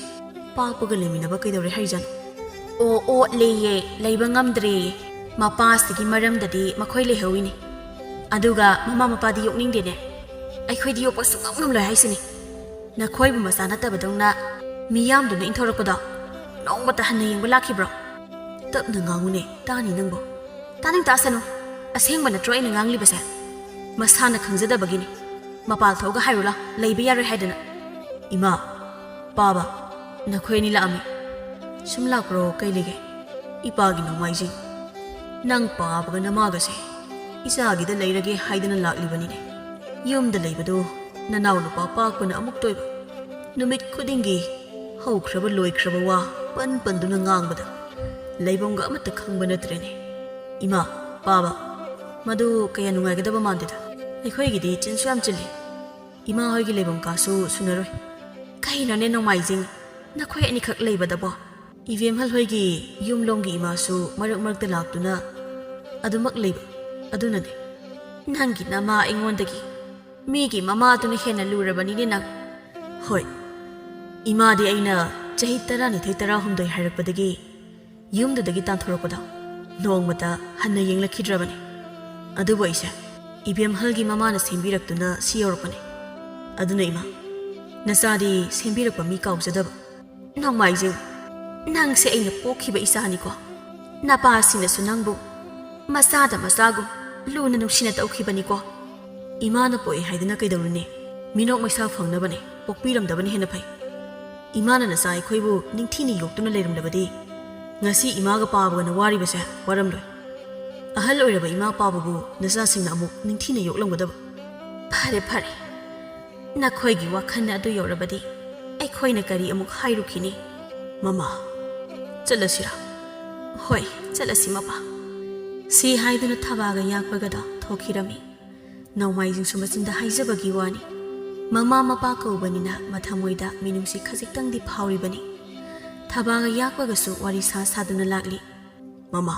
ꯄꯥꯛꯄꯒ ꯂꯩꯃꯤꯟꯅꯕ ꯀꯩꯗꯧꯔꯦ ꯍꯥꯏꯔꯤꯖꯥꯠꯅꯣ? ꯑꯣ, ꯑꯣꯠꯂꯦꯌꯦ, ꯂꯩꯕ ꯉꯝꯗ꯭ꯔꯦꯌꯦ꯫ ꯃꯄꯥꯁꯤꯒꯤ ꯃꯔꯝꯗꯗꯤ ꯃꯈꯣꯏ ꯂꯩꯍꯧꯏꯅꯦ꯫ ꯑꯗꯨꯒ ꯃꯃꯥ ꯃꯄꯥꯗꯤ ꯌꯣꯛꯅꯤꯡꯗꯦꯅꯦ꯫ ꯑꯩꯈꯣꯏꯗꯤ ꯌꯣꯛꯄ ꯁꯨꯡꯉꯝ ꯉꯝꯂꯣꯏ ꯍꯥꯏꯁꯤꯅꯤ꯫ ꯅꯈꯣꯏꯕꯨ ꯃꯆꯥ ꯅꯠꯇꯕꯗꯧꯅ ꯃꯤꯌꯥꯝꯗꯨꯅ ꯏꯟꯊꯣꯔꯛꯄꯗꯣ ꯅꯣꯡꯃꯇ ꯍꯟꯅ ꯌꯦꯡꯕ ꯂꯥꯛꯈꯤꯕ꯭ꯔꯣ?" "ꯇꯞꯅ ꯉꯥꯡꯉꯨꯅꯦ, ꯇꯥꯅꯤ ꯅꯪꯕꯣ꯫" "ꯇꯥꯅꯤꯡ ꯇꯥꯁꯅꯨ꯫ ꯑꯁꯦꯡꯕ ꯅꯠꯇ꯭ꯔꯣ ꯑꯩꯅ ꯉꯥꯡꯂꯤꯕꯁꯦ? ꯃꯁꯥꯅ ꯈꯪꯖꯗꯕꯒꯤꯅꯤ꯫ ꯃꯄꯥꯜ ꯊꯣꯛꯑꯒ ꯍꯥꯏꯔꯨ ꯂꯥꯎ, ꯂꯩꯕ ꯌꯥꯔꯣꯏ ꯍꯥꯏꯗꯅ꯫" "ꯏꯃꯥ, ꯄꯥꯕ, ꯅꯈꯣꯏ ꯑꯅꯤ ꯂꯥꯛꯑꯝꯃꯤ꯫ ꯁꯨꯝ ꯂꯥꯛꯄ꯭ꯔꯣ? ꯀꯩ ꯂꯩꯒꯦ?" "ꯏꯄꯥꯒꯤ ꯅꯣꯡꯃꯥꯏꯖꯤꯡ, ꯅꯪ ꯄꯥꯕꯒ ꯅꯃꯥꯒꯁꯦ ꯏꯆꯥꯒꯤꯗ ꯂꯩꯔꯒꯦ ꯍꯥꯏꯗꯅ ꯂꯥꯛꯂꯤꯕꯅꯤꯅꯦ꯫ ꯌꯨꯝꯗ ꯂꯩꯕꯗꯨ ꯅꯅꯥꯎ ꯅꯨꯄꯥ ꯄꯥꯛꯄꯅ ꯑꯃꯨꯛꯇ ꯑꯣꯏꯕ꯫ ꯅꯨꯃꯤꯠ ꯈꯨꯗꯤꯡꯒꯤ ꯍꯧꯈ꯭ꯔꯕ ꯂꯣꯏꯈ꯭ꯔꯕ ꯋꯥ ꯄꯟ ꯄꯟꯗꯨꯅ ꯉꯥꯡꯕꯗ ꯂꯩꯐꯝꯒ ꯑꯃꯠꯇ ꯈꯪꯕ ꯅꯠꯇ꯭ꯔꯦꯅꯦ꯫ ꯏꯃꯥ, ꯄꯥꯕ, ꯃꯗꯨ ꯀꯌꯥ ꯅꯨꯡꯉꯥꯏꯒꯗꯕ ꯃꯥꯟꯗꯦꯗ꯫ ꯑꯩꯈꯣꯏꯒꯤꯗꯤ ꯆꯤꯟꯁꯨ ꯌꯥꯝ ꯆꯤꯜꯂꯤ꯫ ꯏꯃꯥ ꯍꯣꯏꯒꯤ ꯂꯩꯐꯝ ꯀꯥꯁꯨ ꯁꯨꯅꯔꯣꯏ꯫ ꯀꯩꯅꯣꯅꯦ ꯅꯣꯡꯃꯥꯏꯖꯤꯡ, ꯅꯈꯣꯏ ꯑꯅꯤꯈꯛ ꯂꯩꯕꯗꯕꯣ?" "ꯏꯕꯦꯝꯍꯜ ꯍꯣꯏꯒꯤ ꯌꯨꯝꯂꯣꯝꯒꯤ ꯏꯃꯥꯁꯨ ꯃꯔꯛ ꯃꯔꯛꯇ ꯂꯥꯛꯇꯨꯅ ꯑꯗꯨꯃꯛ ꯂꯩꯕ꯫ ꯑꯗꯨꯅꯅꯦ ꯅꯪꯒꯤ ꯅꯃꯥ ꯑꯩꯉꯣꯟꯗꯒꯤ ꯃꯤꯒꯤ ꯃꯃꯥꯗꯨꯅ ꯍꯦꯟꯅ ꯂꯨꯔꯕꯅꯤꯅꯦ ꯅꯪ꯫ ꯍꯣꯏ, ꯏꯃꯥꯗꯤ ꯑꯩꯅ ꯆꯍꯤ ꯇꯔꯥꯅꯤꯊꯣꯏ ꯇꯔꯥꯍꯨꯝꯗꯣꯏ ꯍꯥꯏꯔꯛꯄꯗꯒꯤ ꯌꯨꯝꯗꯨꯗꯒꯤ ꯇꯥꯟꯊꯣꯔꯛꯄꯗꯣ ꯅꯣꯡꯃꯇ ꯍꯟꯅ ꯌꯦꯡꯂꯛꯈꯤꯗ꯭ꯔꯕꯅꯤ꯫ ꯑꯗꯨꯕꯨ ꯑꯩꯁꯦ ꯏꯕꯦꯝꯍꯜꯒꯤ ꯃꯃꯥꯅ ꯁꯦꯝꯕꯤꯔꯛꯇꯨꯅ ꯁꯤ ꯌꯧꯔꯛꯄꯅꯤ꯫ ꯑꯗꯨꯅ ꯏꯃꯥ, ꯅꯆꯥꯗꯤ ꯁꯦꯝꯕꯤꯔꯛꯄ ꯃꯤ ꯀꯥꯎꯖꯗꯕ꯫ ꯅꯣꯡꯃꯥꯏꯖꯤꯡ, ꯅꯪꯁꯦ ꯑꯩꯅ ꯄꯣꯛꯈꯤꯕ ꯏꯆꯥꯅꯤꯀꯣ꯫ ꯅꯄꯥꯁꯤꯡꯅꯁꯨ ꯅꯪꯕꯨ ꯃꯆꯥꯗ ꯃꯆꯥꯒꯨꯝ ꯂꯨꯅ ꯅꯨꯡꯁꯤꯅ ꯇꯧꯈꯤꯕꯅꯤꯀꯣ꯫ ꯏꯃꯥꯅ ꯄꯣꯛꯏ ꯍꯥꯏꯗꯅ ꯀꯩꯗꯧꯔꯨꯅꯤ? ꯃꯤꯅꯣꯛ ꯃꯩꯁꯥ ꯐꯪꯅꯕꯅꯦ, ꯄꯣꯛꯄꯤꯔꯝꯗꯕꯅ ꯍꯦꯟꯅ ꯐꯩ꯫ ꯏꯃꯥꯅ ꯅꯆꯥ ꯑꯩꯈꯣꯏꯕꯨ ꯅꯤꯡꯊꯤꯅ ꯌꯣꯛꯇꯨꯅ ꯂꯩꯔꯝꯂꯕꯗꯤ ꯉꯁꯤ ꯏꯃꯥꯒ ꯄꯥꯕꯒꯅ ꯋꯥꯔꯤꯕꯁꯦ ꯋꯥꯔꯝꯂꯣꯏ꯫ ꯑꯍꯜ ꯑꯣꯏꯔꯕ ꯏꯃꯥ ꯄꯥꯕꯕꯨ ꯅꯆꯥꯁꯤꯡꯅ ꯑꯃꯨꯛ ꯅꯤꯡꯊꯤꯅ ꯌꯣꯛꯂꯝꯒꯗꯕ꯫ ꯐꯔꯦ, ꯐꯔꯦ, ꯅꯈꯣꯏꯒꯤ ꯋꯥꯈꯜꯅ ꯑꯗꯨ ꯌꯧꯔꯕꯗꯤ ꯑꯩꯈꯣꯏꯅ ꯀꯔꯤ ꯑꯃꯨꯛ ꯍꯥꯏꯔꯨꯈꯤꯅꯤ? ꯃꯃꯥ, ꯆꯠꯂꯁꯤꯔꯥ? ꯍꯣꯏ, ꯆꯠꯂꯁꯤ ꯃꯄꯥ꯫ ꯁꯤ ꯍꯥꯏꯗꯨꯅ ꯊꯕꯥꯒ ꯌꯥꯛꯄꯒꯗꯣ ꯊꯣꯛꯈꯤꯔꯝꯃꯤ꯫ ꯅꯣꯡꯃꯥꯏꯖꯤꯡꯁꯨ ꯃꯆꯤꯟꯗ ꯍꯥꯏꯖꯕꯒꯤ ꯋꯥꯅꯤ꯫ ꯃꯃꯥ ꯃꯄꯥ ꯀꯧꯕꯅꯤꯅ ꯃꯊꯃꯣꯏꯗ ꯃꯤꯅꯨꯡꯁꯤ ꯈꯖꯤꯛꯇꯪꯗꯤ ꯐꯥꯎꯔꯤꯕꯅꯤ꯫ ꯊꯕꯥꯒ ꯌꯥꯛꯄꯒꯁꯨ ꯋꯥꯔꯤ ꯁꯥ ꯁꯥꯗꯨꯅ ꯂꯥꯛꯂꯤ꯫ ꯃꯃꯥ,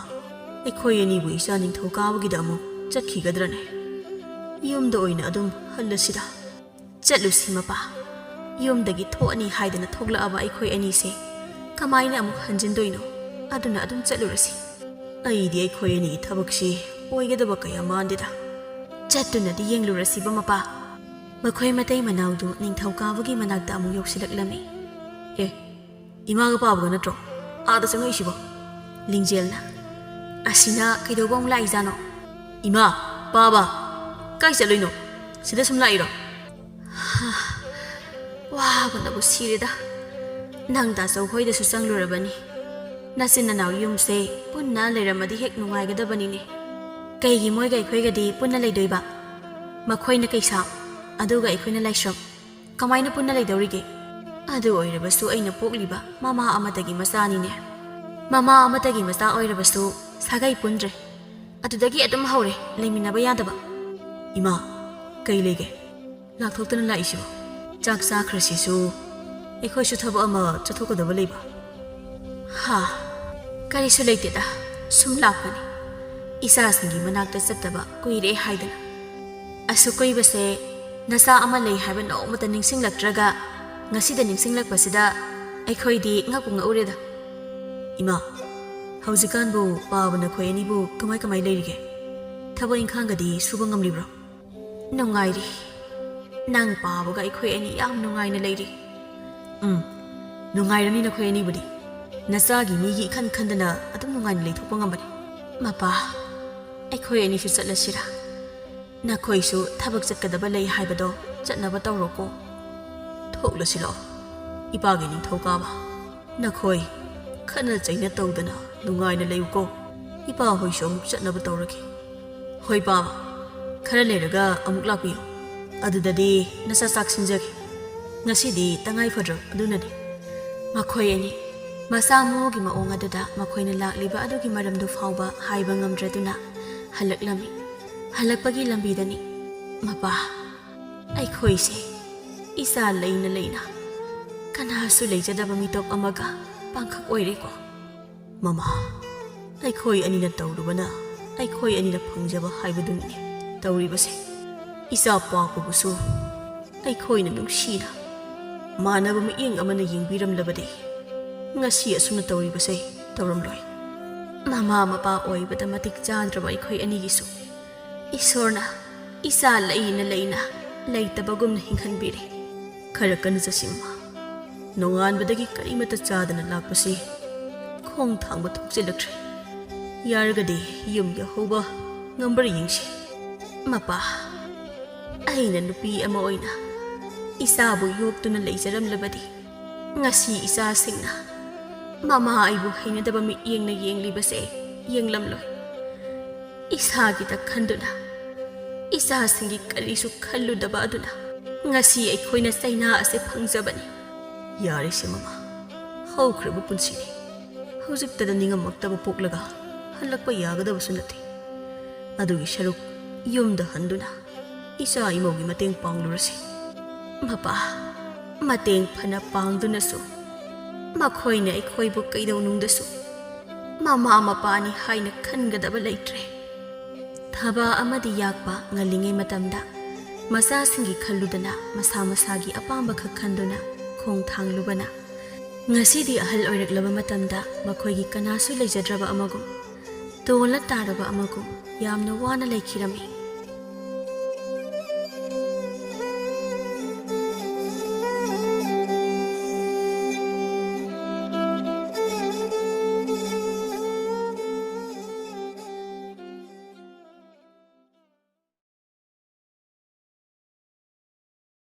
ꯑꯩꯈꯣꯏ ꯑꯅꯤꯕꯨ ꯏꯆꯥ ꯅꯤꯡꯊꯧꯀꯥꯕꯒꯤꯗ ꯑꯃꯨꯛ ꯆꯠꯈꯤꯒꯗ꯭ꯔꯅꯦ? ꯌꯨꯝꯗ ꯑꯣꯏꯅ ꯑꯗꯨꯝ ꯍꯜꯂꯁꯤꯗ꯫ ꯆꯠꯂꯨꯁꯤ ꯃꯄꯥ꯫ ꯌꯨꯝꯗꯒꯤ ꯊꯣꯛꯑꯅꯤ ꯍꯥꯏꯗꯅ ꯊꯣꯛꯂꯛꯑꯕ ꯑꯩꯈꯣꯏ ꯑꯅꯤꯁꯦ ꯀꯃꯥꯏꯅ ꯑꯃꯨꯛ ꯍꯟꯖꯤꯟꯗꯣꯏꯅꯣ? ꯑꯗꯨꯅ ꯑꯗꯨꯝ ꯆꯠꯂꯨꯔꯁꯤ꯫ ꯑꯩꯗꯤ ꯑꯩꯈꯣꯏ ꯑꯅꯤꯒꯤ ꯊꯕꯛꯁꯤ ꯑꯣꯏꯒꯗꯕ ꯀꯌꯥ ꯃꯥꯟꯗꯦꯗ꯫ ꯆꯠꯇꯨꯅꯗꯤ ꯌꯦꯡꯂꯨꯔꯁꯤꯕ ꯃꯄꯥ꯫ ꯃꯈꯣꯏ ꯃꯇꯩ ꯃꯅꯥꯎꯗꯨ ꯅꯤꯡꯊꯧꯀꯥꯕꯒꯤ ꯃꯅꯥꯛꯇ ꯑꯃꯨꯛ ꯌꯧꯁꯤꯜꯂꯛꯂꯝꯃꯤ꯫ ꯑꯦ, ꯏꯃꯥꯒ ꯄꯥꯕꯒ ꯅꯠꯇ꯭ꯔꯣ ꯑꯥꯗ ꯆꯪꯉꯛꯏꯁꯤꯕꯣ? ꯂꯤꯡꯖꯦꯜꯅ, ꯑꯁꯤꯅ ꯀꯩꯗꯧꯕ ꯑꯃꯨꯛ ꯂꯥꯛꯏꯖꯥꯠꯅꯣ? ꯏꯃꯥ, ꯄꯥꯕ, ꯀꯥꯏ ꯆꯠꯂꯨꯏꯅꯣ? ꯁꯤꯗ ꯁꯨꯝ ꯂꯥꯛꯏꯔꯣ? ꯍꯥ, ꯋꯥꯕꯅꯕꯨ ꯁꯤꯔꯦꯗ꯫ ꯅꯪ ꯗꯥꯆꯧ ꯈꯣꯏꯗꯁꯨ ꯆꯪꯂꯨꯔꯕꯅꯤ꯫ ꯅꯆꯤꯟ ꯅꯅꯥꯎ ꯌꯨꯝꯁꯦ ꯄꯨꯟꯅ ꯂꯩꯔꯝꯃꯗꯤ ꯍꯦꯛ ꯅꯨꯡꯉꯥꯏꯒꯗꯕꯅꯤꯅꯦ꯫ ꯀꯩꯒꯤ ꯃꯣꯏꯒ ꯑꯩꯈꯣꯏꯒꯗꯤ ꯄꯨꯟꯅ ꯂꯩꯗꯣꯏꯕ? ꯃꯈꯣꯏꯅ ꯀꯩꯁꯥꯝ, ꯑꯗꯨꯒ ꯑꯩꯈꯣꯏꯅ ꯂꯥꯏꯁ꯭ꯔꯝ꯫ ꯀꯃꯥꯏꯅ ꯄꯨꯟꯅ ꯂꯩꯗꯧꯔꯤꯒꯦ? ꯑꯗꯨ ꯑꯣꯏꯔꯕꯁꯨ ꯑꯩꯅ ꯄꯣꯛꯂꯤꯕ ꯃꯃꯥ ꯑꯃꯇꯒꯤ ꯃꯆꯥꯅꯤꯅꯦ꯫ ꯃꯃꯥ ꯑꯃꯇꯒꯤ ꯃꯆꯥ ꯑꯣꯏꯔꯕꯁꯨ ꯁꯥꯒꯩ ꯄꯨꯟꯗ꯭ꯔꯦ꯫ ꯑꯗꯨꯗꯒꯤ ꯑꯗꯨꯝ ꯍꯧꯔꯦ ꯂꯩꯃꯤꯟꯅꯕ ꯌꯥꯗꯕ꯫ ꯏꯃꯥ, ꯀꯩ ꯂꯩꯒꯦ? ꯂꯥꯛꯊꯣꯛꯇꯅ ꯂꯥꯛꯏꯁꯤꯕꯣ? ꯆꯥꯛ ꯆꯥꯈ꯭ꯔꯁꯤꯁꯨ, ꯑꯩꯈꯣꯏꯁꯨ ꯊꯕꯛ ꯑꯃ ꯆꯠꯊꯣꯛꯀꯗꯕ ꯂꯩꯕ꯫ ꯍꯥ, ꯀꯔꯤꯁꯨ ꯂꯩꯇꯦꯗ, ꯁꯨꯝ ꯂꯥꯛꯄꯅꯤ꯫ ꯏꯆꯥꯁꯤꯡꯒꯤ ꯃꯅꯥꯛꯇ ꯆꯠꯇꯕ ꯀꯨꯏꯔꯦ ꯍꯥꯏꯗꯅ꯫ ꯑꯁꯨꯛ ꯀꯨꯏꯕꯁꯦ ꯅꯆꯥ ꯑꯃ ꯂꯩ ꯍꯥꯏꯕ ꯅꯣꯡꯃꯇ ꯅꯤꯡꯁꯤꯡꯂꯛꯇ꯭ꯔꯒ ꯉꯁꯤꯗ ꯅꯤꯡꯁꯤꯡꯂꯛꯄꯁꯤꯗ ꯑꯩꯈꯣꯏꯗꯤ ꯉꯛꯄꯨ ꯉꯛꯎꯔꯦꯗ꯫ ꯏꯃꯥ, ꯍꯧꯖꯤꯛꯀꯥꯟꯕꯨ ꯄꯥꯕ ꯅꯈꯣꯏ ꯑꯅꯤꯕꯨ ꯀꯃꯥꯏ ꯀꯃꯥꯏ ꯂꯩꯔꯤꯒꯦ? ꯊꯕꯛ ꯏꯪꯈꯥꯡꯒꯗꯤ ꯁꯨꯕ ꯉꯝꯂꯤꯕ꯭ꯔꯣ? ꯅꯨꯡꯉꯥꯏꯔꯤ꯫ ꯅꯪ ꯄꯥꯕꯒ ꯑꯩꯈꯣꯏ ꯑꯅꯤ ꯌꯥꯝ ꯅꯨꯡꯉꯥꯏꯅ ꯂꯩꯔꯤ꯫ ꯎꯝ, ꯅꯨꯡꯉꯥꯏꯔꯅꯤ ꯅꯈꯣꯏ ꯑꯅꯤꯕꯨꯗꯤ꯫ ꯅꯆꯥꯒꯤ ꯃꯤꯒꯤ ꯏꯈꯟ ꯈꯟꯗꯅ ꯑꯗꯨꯝ ꯅꯨꯡꯉꯥꯏꯅ ꯂꯩꯊꯣꯛꯄ ꯉꯝꯕꯅꯤ꯫ ꯃꯄꯥ, ꯑꯩꯈꯣꯏ ꯑꯅꯤꯁꯨ ꯆꯠꯂꯁꯤꯔꯥ? ꯅꯈꯣꯏꯁꯨ ꯊꯕꯛ ꯆꯠꯀꯗꯕ ꯂꯩ ꯍꯥꯏꯕꯗꯣ ꯆꯠꯅꯕ ꯇꯧꯔꯣꯀꯣ꯫ ꯊꯣꯛꯂꯁꯤ ꯂꯥꯛꯑꯣ, ꯏꯄꯥꯒꯤ ꯅꯤꯡꯊꯧꯀꯥꯕ꯫ ꯅꯈꯣꯏ ꯈꯠꯅ ꯆꯩꯅ ꯇꯧꯗꯅ ꯅꯨꯡꯉꯥꯏꯅ ꯂꯩꯌꯨꯀꯣ꯫ ꯏꯄꯥ ꯍꯣꯏꯁꯨ ꯑꯃꯨꯛ ꯆꯠꯅꯕ ꯇꯧꯔꯒꯦ꯫ ꯍꯣꯏ ꯄꯥꯕ, ꯈꯔ ꯂꯩꯔꯒ ꯑꯃꯨꯛ ꯂꯥꯛꯄꯤꯌꯨ꯫ ꯑꯗꯨꯗꯗꯤ ꯅꯆꯥ ꯆꯥꯛ ꯁꯤꯟꯖꯒꯦ꯫ ꯉꯁꯤꯗꯤ ꯇꯉꯥꯏ ꯐꯗ꯭ꯔꯕ ꯑꯗꯨꯅꯅꯤ꯫ ꯃꯈꯣꯏ ꯑꯅꯤ ꯃꯁꯥ ꯃꯎꯒꯤ ꯃꯑꯣꯡ ꯑꯗꯨꯗ ꯃꯈꯣꯏꯅ ꯂꯥꯛꯂꯤꯕ ꯑꯗꯨꯒꯤ ꯃꯔꯝꯗꯨ ꯐꯥꯎꯕ ꯍꯥꯏꯕ ꯉꯝꯗ꯭ꯔꯗꯨꯅ ꯍꯜꯂꯛꯂꯝꯃꯤ꯫ ꯍꯜꯂꯛꯄꯒꯤ ꯂꯝꯕꯤꯗꯅꯤ꯫ ꯃꯄꯥ, ꯑꯩꯈꯣꯏꯁꯦ ꯏꯆꯥ ꯂꯩꯅ ꯂꯩꯅ ꯀꯅꯥꯁꯨ ꯂꯩꯖꯗꯕ ꯃꯤꯇꯣꯞ ꯑꯃꯒ ꯄꯥꯡꯈꯛ ꯑꯣꯏꯔꯦꯀꯣ꯫ ꯃꯃꯥ, ꯑꯩꯈꯣꯏ ꯑꯅꯤꯅ ꯇꯧꯔꯨꯕꯅ ꯑꯩꯈꯣꯏ ꯑꯅꯤꯅ ꯐꯪꯖꯕ ꯍꯥꯏꯕꯗꯨꯅꯤ ꯇꯧꯔꯤꯕꯁꯦ꯫ ꯏꯆꯥ ꯄꯣꯛꯄꯕꯨꯁꯨ ꯑꯩꯈꯣꯏꯅ ꯅꯨꯡꯁꯤꯅ ꯃꯥꯟꯅꯕ ꯃꯤꯠꯌꯦꯡ ꯑꯃꯅ ꯌꯦꯡꯕꯤꯔꯝꯂꯕꯗꯤ ꯉꯁꯤ ꯑꯁꯨꯝꯅ ꯇꯧꯔꯤꯕꯁꯦ ꯇꯧꯔꯝꯂꯣꯏ꯫ ꯃꯃꯥ ꯃꯄꯥ ꯑꯣꯏꯕꯗ ꯃꯇꯤꯛ ꯆꯥꯗ꯭ꯔꯕ ꯑꯩꯈꯣꯏ ꯑꯅꯤꯒꯤꯁꯨ ꯏꯁꯣꯔꯅ ꯏꯆꯥ ꯂꯩꯅ ꯂꯩꯅ ꯂꯩꯇꯕꯒꯨꯝꯅ ꯍꯤꯡꯍꯟꯕꯤꯔꯦ꯫ ꯈꯔ ꯀꯟꯅ ꯆꯠꯁꯤ ꯃꯃꯥ꯫ ꯅꯣꯡꯉꯥꯟꯕꯗꯒꯤ ꯀꯔꯤꯃꯠꯇ ꯆꯥꯗꯅ ꯂꯥꯛꯄꯁꯤ ꯈꯣꯡ ꯊꯥꯡꯕ ꯊꯣꯛꯆꯤꯜꯂꯛꯇ꯭ꯔꯦ꯫ ꯌꯥꯔꯒꯗꯤ ꯌꯨꯝ ꯌꯧꯍꯧꯕ ꯉꯝꯕ꯭ꯔꯥ ꯌꯦꯡꯁꯤ꯫ ꯃꯄꯥ, ꯑꯩꯅ ꯅꯨꯄꯤ ꯑꯃ ꯑꯣꯏꯅ ꯏꯆꯥꯕꯨ ꯌꯣꯛꯇꯨꯅ ꯂꯩꯖꯔꯝꯂꯕꯗꯤ ꯉꯁꯤ ꯏꯆꯥꯁꯤꯡꯅ ꯃꯃꯥ ꯑꯩꯕꯨ ꯍꯩꯅꯗꯕ ꯃꯤꯠꯌꯦꯡꯅ ꯌꯦꯡꯂꯤꯕꯁꯦ ꯌꯦꯡꯂꯝꯂꯣꯏ꯫ ꯏꯁꯥꯒꯤꯗ ꯈꯟꯗꯨꯅ ꯏꯆꯥꯁꯤꯡꯒꯤ ꯀꯔꯤꯁꯨ ꯈꯜꯂꯨꯗꯕ ꯑꯗꯨꯅ ꯉꯁꯤ ꯑꯩꯈꯣꯏꯅ ꯆꯩꯅꯥ ꯑꯁꯦ ꯐꯪꯖꯕꯅꯤ꯫ ꯌꯥꯔꯦꯁꯦ ꯃꯃꯥ, ꯍꯧꯈ꯭ꯔꯕ ꯄꯨꯟꯁꯤꯅꯤ꯫ ꯍꯧꯖꯤꯛꯇꯗ ꯅꯤꯡꯉꯝꯃꯛꯇꯕ ꯄꯣꯛꯂꯒ ꯍꯜꯂꯛꯄ ꯌꯥꯒꯗꯕꯁꯨ ꯅꯠꯇꯦ꯫ ꯑꯗꯨꯒꯤ ꯁꯔꯨꯛ ꯌꯨꯝꯗ ꯍꯟꯗꯨꯅ ꯏꯆꯥ ꯏꯃꯧꯒꯤ ꯃꯇꯦꯡ ꯄꯥꯡꯂꯨꯔꯁꯤ꯫ ꯃꯄꯥ, ꯃꯇꯦꯡ ꯐꯅ ꯄꯥꯡꯗꯨꯅꯁꯨ ꯃꯈꯣꯏꯅ ꯑꯩꯈꯣꯏꯕꯨ ꯀꯩꯗꯧꯅꯨꯡꯗꯁꯨ ꯃꯃꯥ ꯃꯄꯥꯅꯤ ꯍꯥꯏꯅ ꯈꯟꯒꯗꯕ ꯂꯩꯇ꯭ꯔꯦ꯫ ꯊꯕꯥ ꯑꯃꯗꯤ ꯌꯥꯛꯄ ꯉꯜꯂꯤꯉꯩ ꯃꯇꯝꯗ ꯃꯆꯥꯁꯤꯡꯒꯤ ꯈꯜꯂꯨꯗꯅ ꯃꯁꯥ ꯃꯁꯥꯒꯤ ꯑꯄꯥꯝꯕ ꯈꯛ ꯈꯟꯗꯨꯅ ꯈꯣꯡ ꯊꯥꯡꯂꯨꯕꯅ ꯉꯁꯤꯗꯤ ꯑꯍꯜ ꯑꯣꯏꯔꯛꯂꯕ ꯃꯇꯝꯗ ꯃꯈꯣꯏꯒꯤ ꯀꯅꯥꯁꯨ ꯂꯩꯖꯗ꯭ꯔꯕ ꯑꯃꯒꯨꯝ, ꯇꯣꯜꯂ ꯇꯥꯔꯕ ꯑꯃꯒꯨꯝ ꯌꯥꯝꯅ ꯋꯥꯅ ꯂꯩꯈꯤꯔꯝꯃꯤ꯫